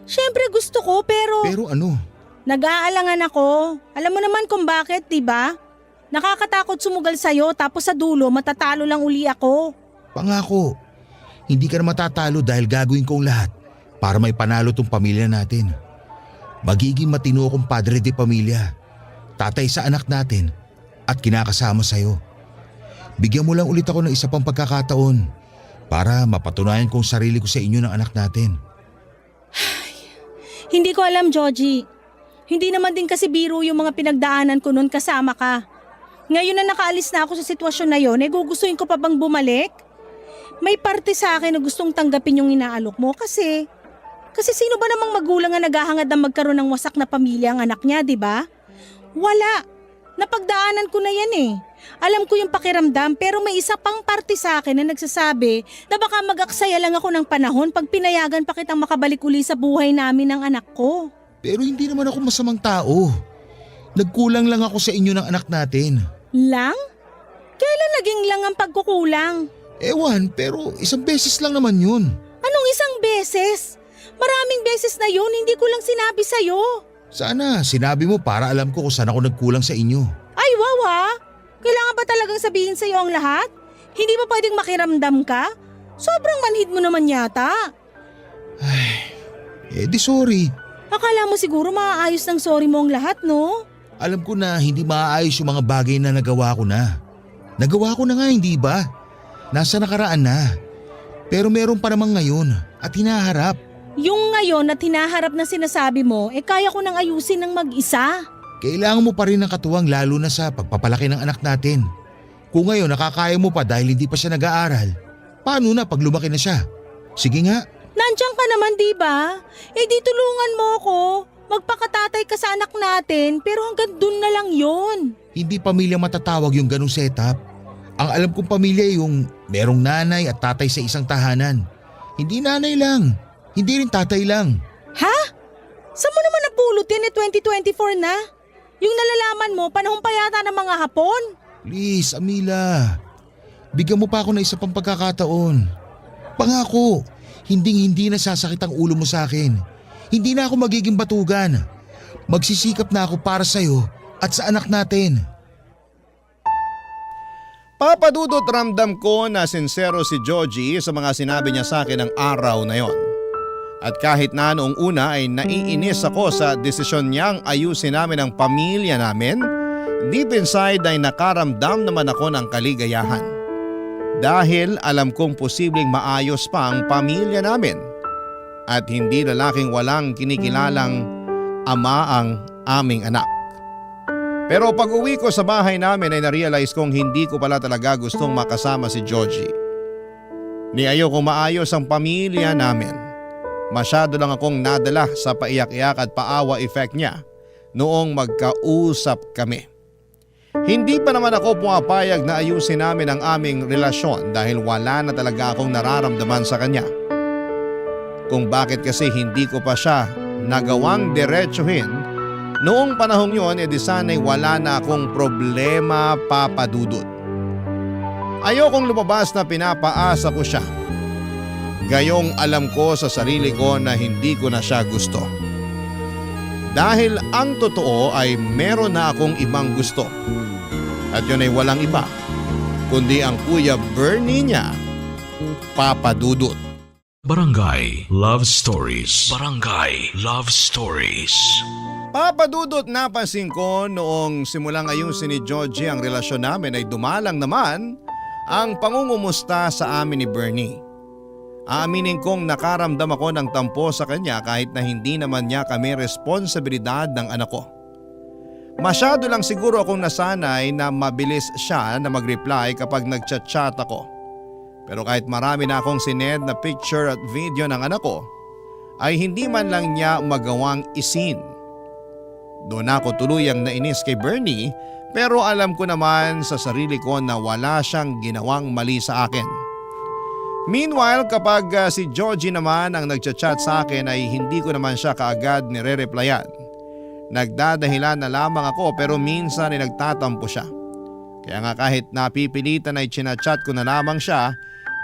Siyempre gusto ko pero… Pero ano? Nag-aalangan ako. Alam mo naman kung bakit, diba? Nakakatakot sumugal sa'yo tapos sa dulo matatalo lang uli ako. Pangako, hindi ka na matatalo dahil gagawin kong lahat para may panalo tong pamilya natin. Magiging matino akong padre de pamilya, tatay sa anak natin at kinakasama sa'yo. Bigyan mo lang ulit ako ng isa pang pagkakataon para mapatunayan kong sarili ko sa inyo ng anak natin. Hindi ko alam, Georgie. Hindi naman din kasi biro yung mga pinagdaanan ko noon kasama ka. Ngayon na nakaalis na ako sa sitwasyon na yon, gugustuhin ko pa bang bumalik? May parte sa akin na gustong tanggapin yung inaalok mo kasi sino ba namang magulang na naghahangad na magkaroon ng wasak na pamilya ang anak niya, di ba? Wala. Napagdaanan ko na yan eh. Alam ko yung pakiramdam pero may isa pang parte sa akin na nagsasabi na baka mag-aksaya lang ako ng panahon pag pinayagan pa kitang makabalik uli sa buhay namin ng anak ko. Pero hindi naman ako masamang tao. Nagkulang lang ako sa inyo ng anak natin. Lang? Kailan naging lang ang pagkukulang? Ewan, pero isang beses lang naman yun. Anong isang beses? Maraming beses na yun, hindi ko lang sinabi sa'yo. Sana sinabi mo para alam ko kung saan ako nagkulang sa inyo. Ay, wow ha? Kailangan ba talagang sabihin sa'yo ang lahat? Hindi ba pwedeng makiramdam ka? Sobrang manhid mo naman yata. Ay, di sorry. Akala mo siguro maaayos ng sorry mo ang lahat, no? Alam ko na hindi maaayos yung mga bagay na nagawa ko na. Nagawa ko na nga, hindi ba? Nasa nakaraan na. Pero meron pa namang ngayon at hinaharap. Yung ngayon at hinaharap na sinasabi mo, kaya ko nang ayusin ng mag-isa. Kailangan mo pa rin ng katuwang lalo na sa pagpapalaki ng anak natin. Kung ngayon nakakaya mo pa dahil hindi pa siya nag-aaral, paano na pag lumaki na siya? Sige nga. Nandiyan ka naman, di ba? Di tulungan mo ko. Magpakatatay ka sa anak natin, pero hanggang dun na lang yon. Hindi pamilya matatawag yung ganong setup. Ang alam kong pamilya yung merong nanay at tatay sa isang tahanan. Hindi nanay lang. Hindi rin tatay lang. Ha? Saan mo naman napulot yan 2024 na? Yung nalalaman mo, panahon pa yata ng mga Hapon. Please, Amila. Bigyan mo pa ako ng isa pang pagkakataon. Pangako, hindi na sasakit ang ulo mo sa akin. Hindi na ako magiging batugan. Magsisikap na ako para sa'yo at sa anak natin. Papadudot, ramdam ko na sincero si Georgie sa mga sinabi niya sa akin ng araw na yon. At kahit na noong una ay naiinis ako sa desisyon niyang ayusin namin ang pamilya namin, deep inside ay nakaramdam naman ako ng kaligayahan. Dahil alam kong posibleng maayos pa ang pamilya namin at hindi lalaking walang kinikilalang ama ang aming anak. Pero pag uwi ko sa bahay namin ay narealize kong hindi ko pala talaga gustong makasama si Georgie. Ni ayoko maayos ang pamilya namin. Masyado lang akong nadala sa paiyak-iyak at paawa effect niya noong magkausap kami. Hindi pa naman ako pumapayag na ayusin namin ang aming relasyon dahil wala na talaga akong nararamdaman sa kanya. Kung bakit kasi hindi ko pa siya nagawang diretsuhin noong panahong yon, di sana'y wala na akong problema, papadudot. Ayokong lumabas na pinapaasa ko siya. Gayong alam ko sa sarili ko na hindi ko na siya gusto. Dahil ang totoo ay meron na akong ibang gusto. At yun ay walang iba, kundi ang Kuya Bernie niya, Papa Dudut. Barangay Love Stories. Barangay Love Stories. Papa Dudut, napansin ko noong simulang ayusin ni Georgie ang relasyon namin ay dumalang naman ang pangungumusta sa amin ni Bernie. Aaminin kong nakaramdam ako ng tampo sa kanya kahit na hindi naman niya kami responsibilidad ng anak ko. Masyado lang siguro akong nasanay na mabilis siya na mag-reply kapag nagchat-chat ako. Pero kahit marami na akong sinend na picture at video ng anak ko, ay hindi man lang niya magawang isin. Doon ako tuluyang nainis kay Bernie pero alam ko naman sa sarili ko na wala siyang ginawang mali sa akin. Meanwhile, kapag si Georgie naman ang nagchat-chat sa akin ay hindi ko naman siya kaagad nire-replyan. Nagdadahilan na lamang ako pero minsan ay nagtatampo siya. Kaya nga kahit napipilitan ay chinachat ko na lamang siya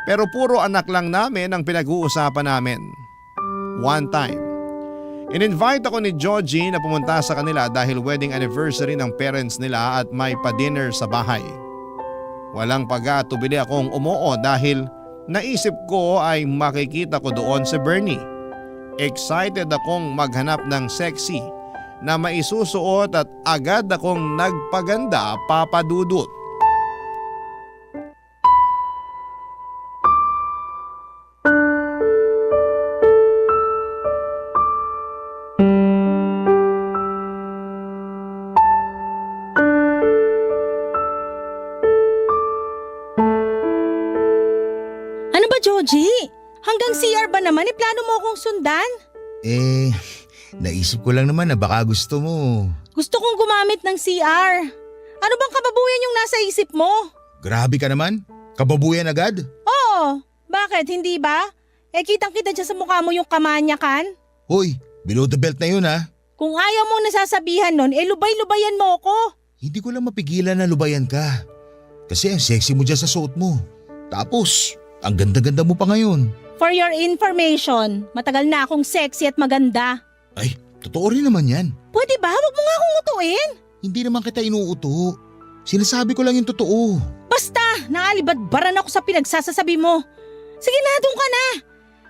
pero puro anak lang namin ang pinag-uusapan namin. One time, in-invite ako ni Georgie na pumunta sa kanila dahil wedding anniversary ng parents nila at may pa-dinner sa bahay. Walang pag-atubili akong umuo dahil naisip ko ay makikita ko doon si Bernie. Excited akong maghanap ng sexy na maisusuot at agad akong nagpaganda, Papa Dudut. Georgie, hanggang CR ba naman? Plano mo akong sundan? Naisip ko lang naman na baka gusto mo. Gusto kong gumamit ng CR. Ano bang kababuyan yung nasa isip mo? Grabe ka naman. Kababuyan agad? Oo. Bakit? Hindi ba? Kitang-kita dyan sa mukha mo yung kamanyakan. Hoy, below the belt na yun ha. Kung ayaw mo nasasabihan nun, lubay-lubayan mo ko. Hindi ko lang mapigilan na lubayan ka. Kasi ang sexy mo dyan sa suot mo. Tapos, ang ganda-ganda mo pa ngayon. For your information, matagal na akong sexy at maganda. Ay, totoo rin naman yan. Pwede ba? Huwag mo nga akong utuin. Hindi naman kita inuuto. Sinasabi ko lang yung totoo. Basta, naalibadbaran ako sa pinagsasasabi mo. Sige na, doon ka na.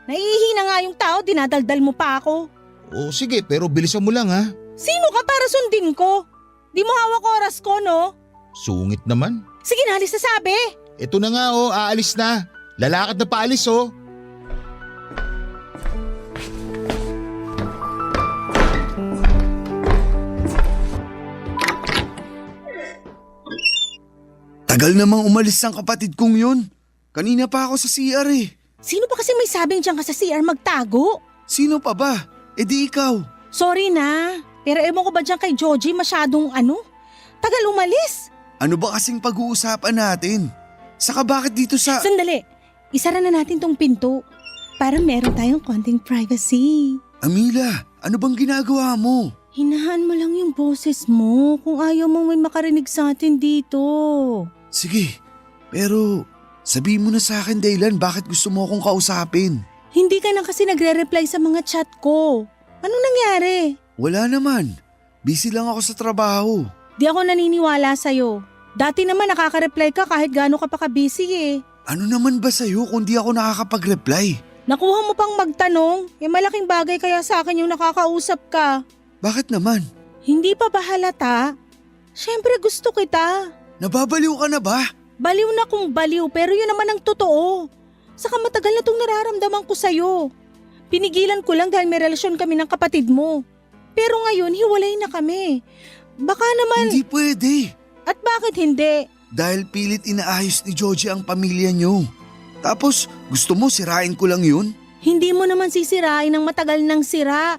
Naihihina nga yung tao, dinadaldal mo pa ako. O sige, pero bilisan mo lang ha. Sino ka para sundin ko? Di mo hawak oras ko, no? Sungit naman. Sige na, alis na sabi. Ito na nga oh, aalis na. Lalakad na paalis oh. Tagal namang umalis ang kapatid kong yun. Kanina pa ako sa CR eh. Sino pa kasi may sabing dyan ka sa CR magtago? Sino pa ba? E di ikaw. Sorry na, pero ewan ko ba dyan kay Joji masyadong tagal umalis. Ano ba kasing pag-uusapan natin? Saka bakit dito sa… Sandali, isara na natin tong pinto para meron tayong konting privacy. Amila, ano bang ginagawa mo? Hinahan mo lang yung boses mo kung ayaw mong may makarinig sa atin dito. Sige, pero sabihin mo na sa akin, Daylan, bakit gusto mo akong kausapin? Hindi ka na kasi nagre-reply sa mga chat ko. Anong nangyari? Wala naman. Busy lang ako sa trabaho. Di ako naniniwala sa'yo. Dati naman nakaka-reply ka kahit gaano ka pa ka-busy eh. Ano naman ba sa'yo kung di ako nakakapag-reply? Nakuha mo pang magtanong, malaking bagay kaya sa akin yung nakakausap ka. Bakit naman? Hindi pa ba halata? Siyempre gusto kita. Nababaliw ka na ba? Baliw na kung baliw pero yun naman ang totoo. Saka matagal na itong nararamdaman ko sa'yo. Pinigilan ko lang dahil may relasyon kami ng kapatid mo. Pero ngayon hiwalay na kami. Baka naman… Hindi pwede. At bakit hindi? Dahil pilit inaayos ni Joji ang pamilya niyo. Tapos gusto mo sirain ko lang yun? Hindi mo naman sisirain ng matagal ng sira.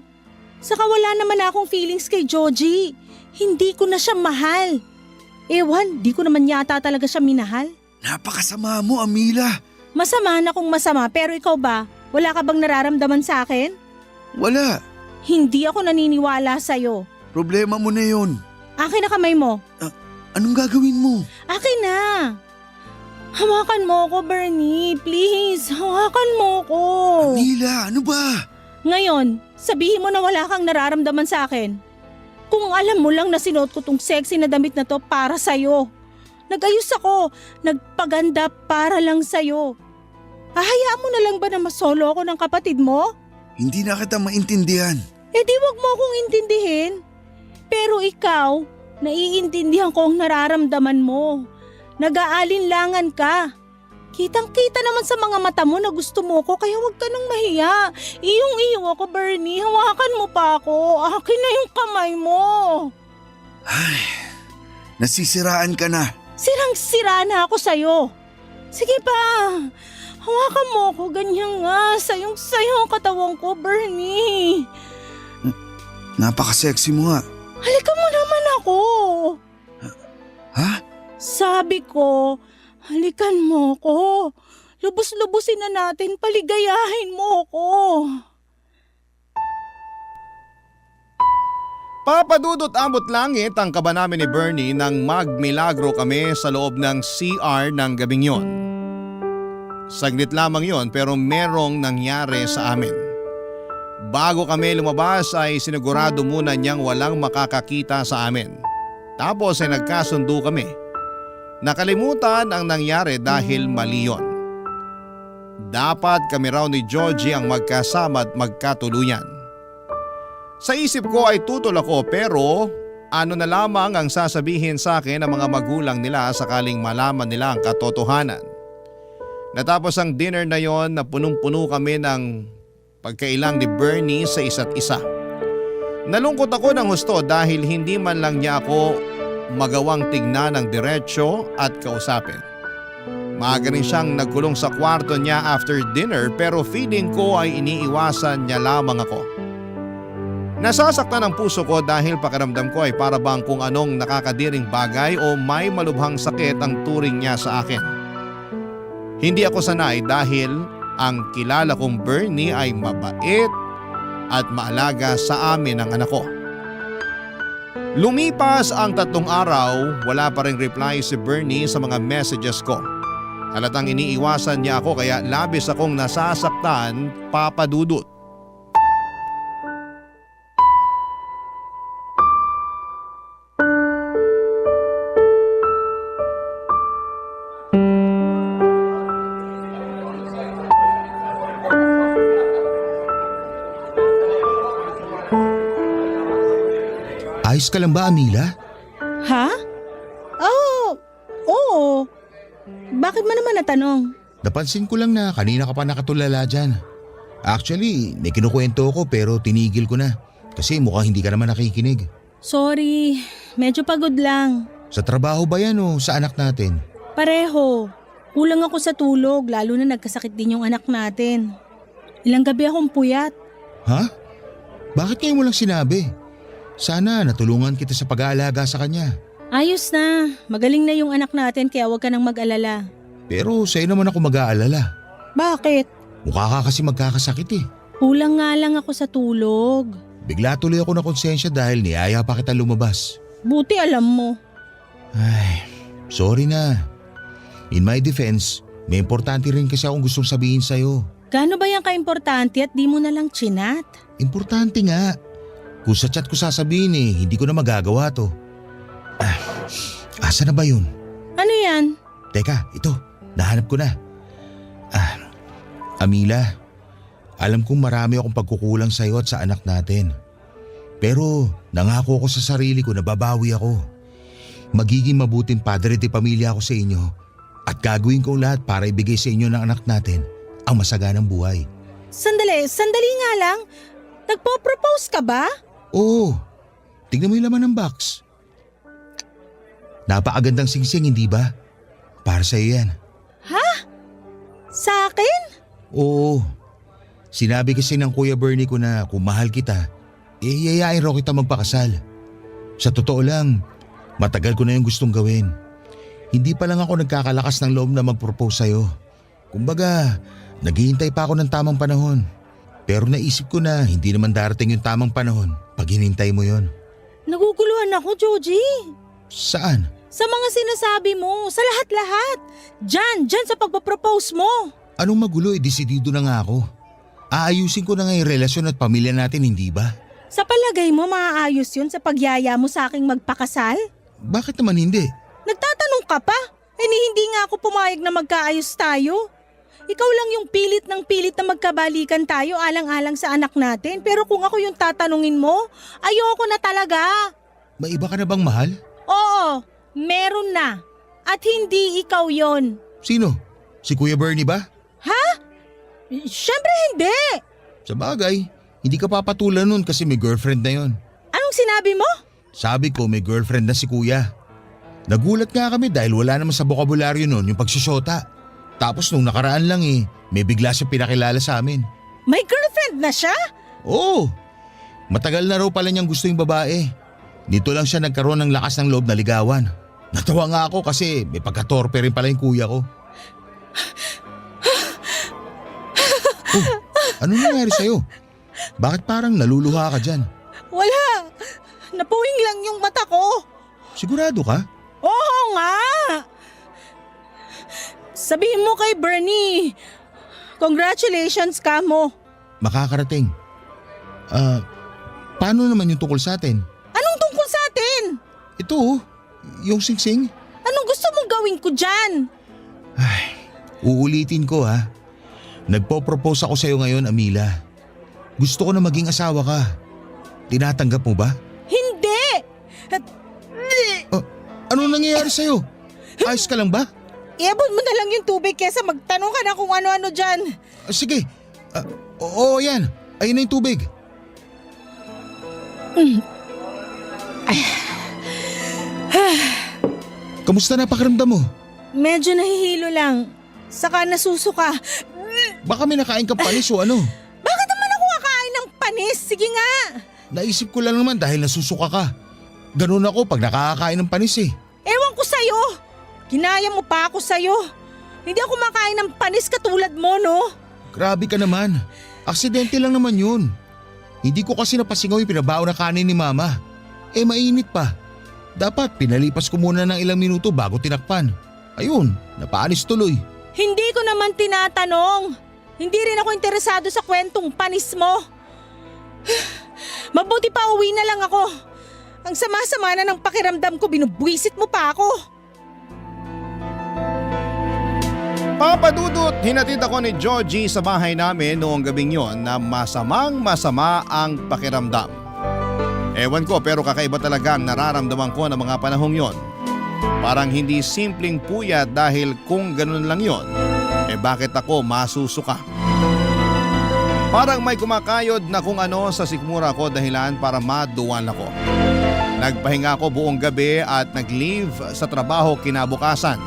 Saka wala naman akong feelings kay Joji. Hindi ko na siya mahal. Ewan, di ko naman yata talaga siya minahal. Napakasama mo, Amila. Masama na kung masama pero ikaw ba? Wala ka bang nararamdaman sa akin? Wala. Hindi ako naniniwala sa'yo. Problema mo na yun. Akin na kamay mo. Anong gagawin mo? Akin na. Hawakan mo ko, Bernie. Please, hawakan mo ko. Amila, ano ba? Ngayon, sabihin mo na wala kang nararamdaman sa akin. Kung alam mo lang na sinuot ko tong sexy na damit na to para sa'yo. Nag-ayos ako, nagpaganda para lang sa'yo. Hahayaan mo na lang ba na masolo ako ng kapatid mo? Hindi na kita maintindihan. Eh di wag mo akong intindihin. Pero ikaw, naiintindihan ko ang nararamdaman mo. Nag-aalinlangan ka. Kitang-kita naman sa mga mata mo na gusto mo ko kaya wag ka nang mahiya. Iyong-iyo ako, Bernie. Hawakan mo pa ako. Akin na yung kamay mo. Ay, nasisiraan ka na. Sirang-sira na ako sa'yo. Sige pa. Hawakan mo ako. Ganyan nga. Sayong-sayo ang katawan ko, Bernie. Napaka-sexy mo nga. Halika mo naman ako. Ha? Sabi ko, halikan mo ko. Lubos-lubusin na natin, paligayahin mo ko. Papadudot abot langit ang kaba namin ni Bernie nang magmilagro kami sa loob ng CR ng gabing yon. Saglit lamang yon pero merong nangyari sa amin. Bago kami lumabas ay sinigurado muna niyang walang makakakita sa amin. Tapos ay nagkasundo kami. Nakalimutan ang nangyari dahil mali yun. Dapat kami raw ni Joji ang magkasama at magkatuluyan. Sa isip ko ay tutol ako pero ano na lamang ang sasabihin sa akin ng mga magulang nila sakaling malaman nila ang katotohanan. Natapos ang dinner na yon na punong-puno kami ng pagkailang ni Bernie sa isa't isa. Nalungkot ako ng husto dahil hindi man lang niya ako magawang tignan ng diretsyo at kausapin. Maaga rin siyang nagkulong sa kwarto niya after dinner pero feeling ko ay iniiwasan niya lamang ako. Nasasaktan ang puso ko dahil pakiramdam ko ay para bang kung anong nakakadiring bagay o may malubhang sakit ang turing niya sa akin. Hindi ako sanay dahil ang kilala kong Bernie ay mabait at maalaga sa amin ang anak ko. Lumipas ang 3 araw, wala pa ring reply si Bernie sa mga messages ko. Halatang iniiwasan niya ako kaya labis akong nasasaktan, papadudot. Ayos ka lang ba, Amila? Ha? Oh, oo. Bakit mo naman natanong? Napansin ko lang na kanina ka pa nakatulala dyan. Actually, may kinukwento ko pero tinigil ko na. Kasi mukhang hindi ka naman nakikinig. Sorry, medyo pagod lang. Sa trabaho ba yan o sa anak natin? Pareho. Kulang ako sa tulog, lalo na nagkasakit din yung anak natin. Ilang gabi akong puyat. Ha? Bakit ngayon mo lang sinabi? Sana natulungan kita sa pag-aalaga sa kanya. Ayos na, magaling na yung anak natin kaya huwag ka nang mag-alala. Pero sa'yo naman ako mag-aalala. Bakit? Mukha ka kasi magkakasakit eh. Kulang nga lang ako sa tulog. Bigla tuloy ako na konsensya dahil niyaya pa kita lumabas. Buti alam mo. Ay, sorry na. In my defense, may importante rin kasi akong gustong sabihin sa'yo. Gaano ba yan ka-importante at di mo na lang chinat? Importante nga. Kung sa chat ko sasabihin hindi ko na magagawa to. Asa na ba yun? Ano yan? Teka, ito. Nahanap ko na. Amila, alam kong marami akong pagkukulang sa'yo at sa anak natin. Pero nangako ko sa sarili ko na babawi ako. Magiging mabuting padre de pamilya ako sa inyo at gagawin ko lahat para ibigay sa inyo ng anak natin ang masaganang buhay. Sandali nga lang. Nagpo-propose ka ba? Oo, tignan mo yung laman ng box. Napakagandang singsing, hindi ba? Para sa'yo yan. Sa akin? Oo. Sinabi kasi ng Kuya Bernie ko na kung mahal kita, yayain raw kita magpakasal. Sa totoo lang, matagal ko na yung gustong gawin. Hindi pa lang ako nagkakalakas ng loob na mag-propose sa'yo. Kumbaga, naghihintay pa ako ng tamang panahon. Pero naisip ko na hindi naman darating yung tamang panahon pag hinintay mo yon. Naguguluhan ako, Joji. Saan? Sa mga sinasabi mo, sa lahat-lahat. Diyan sa pagpapropose mo. Anong magulo, desidido na nga ako. Aayusin ko na nga yung relasyon at pamilya natin, hindi ba? Sa palagay mo, maaayos yun sa pagyaya mo sa aking magpakasal? Bakit naman hindi? Nagtatanong ka pa? Hindi nga ako pumayag na magkaayos tayo. Ikaw lang yung pilit na magkabalikan tayo alang-alang sa anak natin. Pero kung ako yung tatanungin mo, ayoko na talaga. May iba ka na bang mahal? Oo, meron na. At hindi ikaw yon. Sino? Si Kuya Bernie ba? Siyempre hindi. Sa bagay, hindi ka papatulan nun kasi may girlfriend na yon. Anong sinabi mo? Sabi ko may girlfriend na si Kuya. Nagulat nga kami dahil wala naman sa bokabularyo nun yung pagsusyota. Tapos nung nakaraan lang may bigla siya pinakilala sa amin. May girlfriend na siya? Oo, matagal na raw pala niyang gusto yung babae. Dito lang siya nagkaroon ng lakas ng loob na ligawan. Natawa nga ako kasi may pagkatorpe rin pala yung kuya ko. Oh, ano nangyari sa'yo? Bakit parang naluluha ka dyan? Wala. Napuwing lang yung mata ko. Sigurado ka? Oo nga. Sabihin mo kay Bernie, congratulations ka mo. Makakarating. Paano naman yung tungkol sa atin? Anong tungkol sa atin? Ito, yung singsing. Anong gusto mong gawin ko dyan? Ay, uulitin ko ha. Nagpo-propose ako sa'yo ngayon, Amila. Gusto ko na maging asawa ka. Tinatanggap mo ba? Hindi! Ano nangyayari sa'yo? Ayos ka lang ba? Iabot mo na lang yung tubig kesa magtanong ka na kung ano-ano dyan. Sige. Oo, yan. Ayun na yung tubig. Kamusta na pakiramdam mo? Medyo nahihilo lang. Saka nasusuka. Baka may nakain kang panis o ano? Bakit naman ako kakain ng panis? Sige nga. Naisip ko lang naman dahil nasusuka ka. Ganun ako pag nakakakain ng panis eh. Ewan ko sa'yo. Ginaya mo pa ako sa'yo. Hindi ako makain ng panis katulad mo, no? Grabe ka naman. Aksidente lang naman yun. Hindi ko kasi napasingaw yung pinabaon na kanin ni Mama. Mainit pa. Dapat pinalipas ko muna ng ilang minuto bago tinakpan. Ayun, napaalis tuloy. Hindi ko naman tinatanong. Hindi rin ako interesado sa kwentong panis mo. Mabuti pa uwi na lang ako. Ang sama-sama na ng pakiramdam ko, binubwisit mo pa ako. Papadudot, hinatid ako ni Georgie sa bahay namin noong gabing yon na masamang-masama ang pakiramdam. Ewan ko pero kakaiba talaga ang nararamdaman ko ng mga panahong yon. Parang hindi simpleng puyat dahil kung ganun lang yon, bakit ako masusuka? Parang may kumakayod na kung ano sa sikmura ko dahilan para maduwan ako. Nagpahinga ako buong gabi at nag-leave sa trabaho kinabukasan.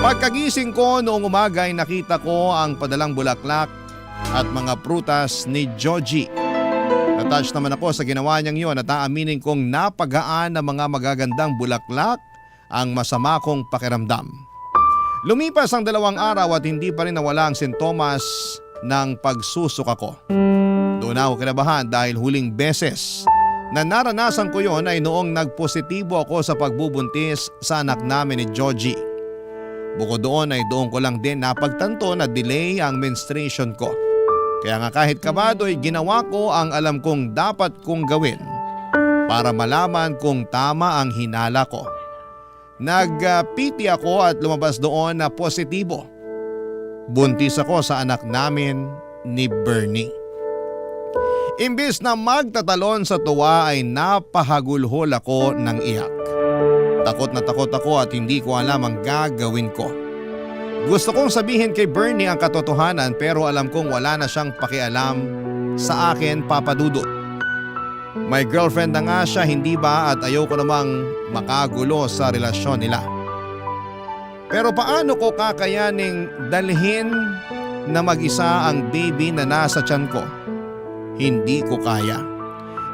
Pagkagising ko noong umaga ay nakita ko ang padalang bulaklak at mga prutas ni Joji. Natouch naman ako sa ginawa niyang yon at aaminin kong napagaan ng mga magagandang bulaklak ang masama kong pakiramdam. Lumipas ang 2 araw at hindi pa rin nawala ang sintomas ng pagsusuka ko. Doon ako kinabahan dahil huling beses na naranasan ko yon ay noong nagpositibo ako sa pagbubuntis sa anak namin ni Joji. Bukod doon ay doon ko lang din napagtanto na delay ang menstruation ko. Kaya nga kahit kabado ay ginawa ko ang alam kong dapat kong gawin para malaman kung tama ang hinala ko. Nag-PT ako at lumabas doon na positibo. Buntis ako sa anak namin ni Bernie. Imbis na magtatalon sa tuwa ay napahagulhol ako ng iyak. Takot na takot ako at hindi ko alam ang gagawin ko. Gusto kong sabihin kay Bernie ang katotohanan pero alam kong wala na siyang pakialam sa akin, Papa Dudut. May girlfriend na nga siya, hindi ba, at ayoko namang makagulo sa relasyon nila. Pero paano ko kakayaning dalhin na mag-isa ang baby na nasa tiyan ko? Hindi ko kaya.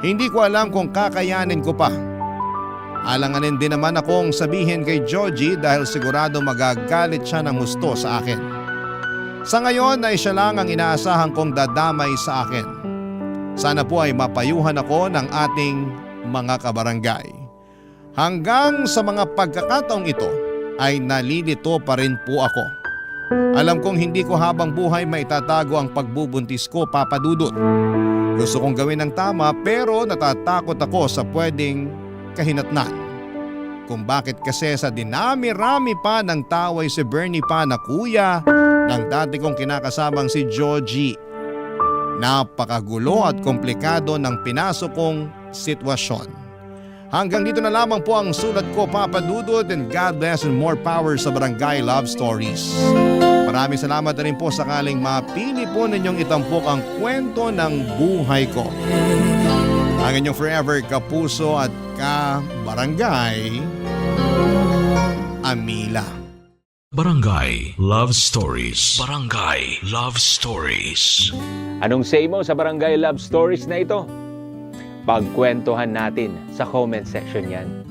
Hindi ko alam kung kakayanin ko pa. Alanganin din naman akong sabihin kay Joji dahil sigurado magagalit siya ng gusto sa akin. Sa ngayon ay siya lang ang inaasahan kong dadamay sa akin. Sana po ay mapayuhan ako ng ating mga kabarangay. Hanggang sa mga pagkakataong ito ay nalilito pa rin po ako. Alam kong hindi ko habang buhay maitatago ang pagbubuntis ko, Papa Dudut. Gusto kong gawin ng tama pero natatakot ako sa pwedeng kahinatnan. Kung bakit kasi sa dinami-rami pa ng taway si Bernie pa na kuya ng dati kong kinakasabang si Joji. Napakagulo at komplikado ng pinasok kong sitwasyon. Hanggang dito na lamang po ang sulat ko, Papa Dudut, and God bless and more power sa Barangay Love Stories. Maraming salamat na rin po sakaling mapili po ninyong itampok ang kwento ng buhay ko. Ang inyong forever kapuso at ka-barangay, Amila. Barangay Love Stories. Barangay Love Stories. Anong say mo sa Barangay Love Stories na ito? Pagkwentuhan natin sa comment section yan.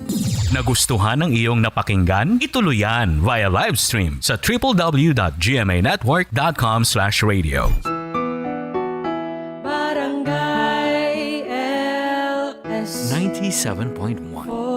Nagustuhan ng iyong napakinggan? Ituloy yan via live stream sa www.gmanetwork.com/radio. Barangay LS 97.1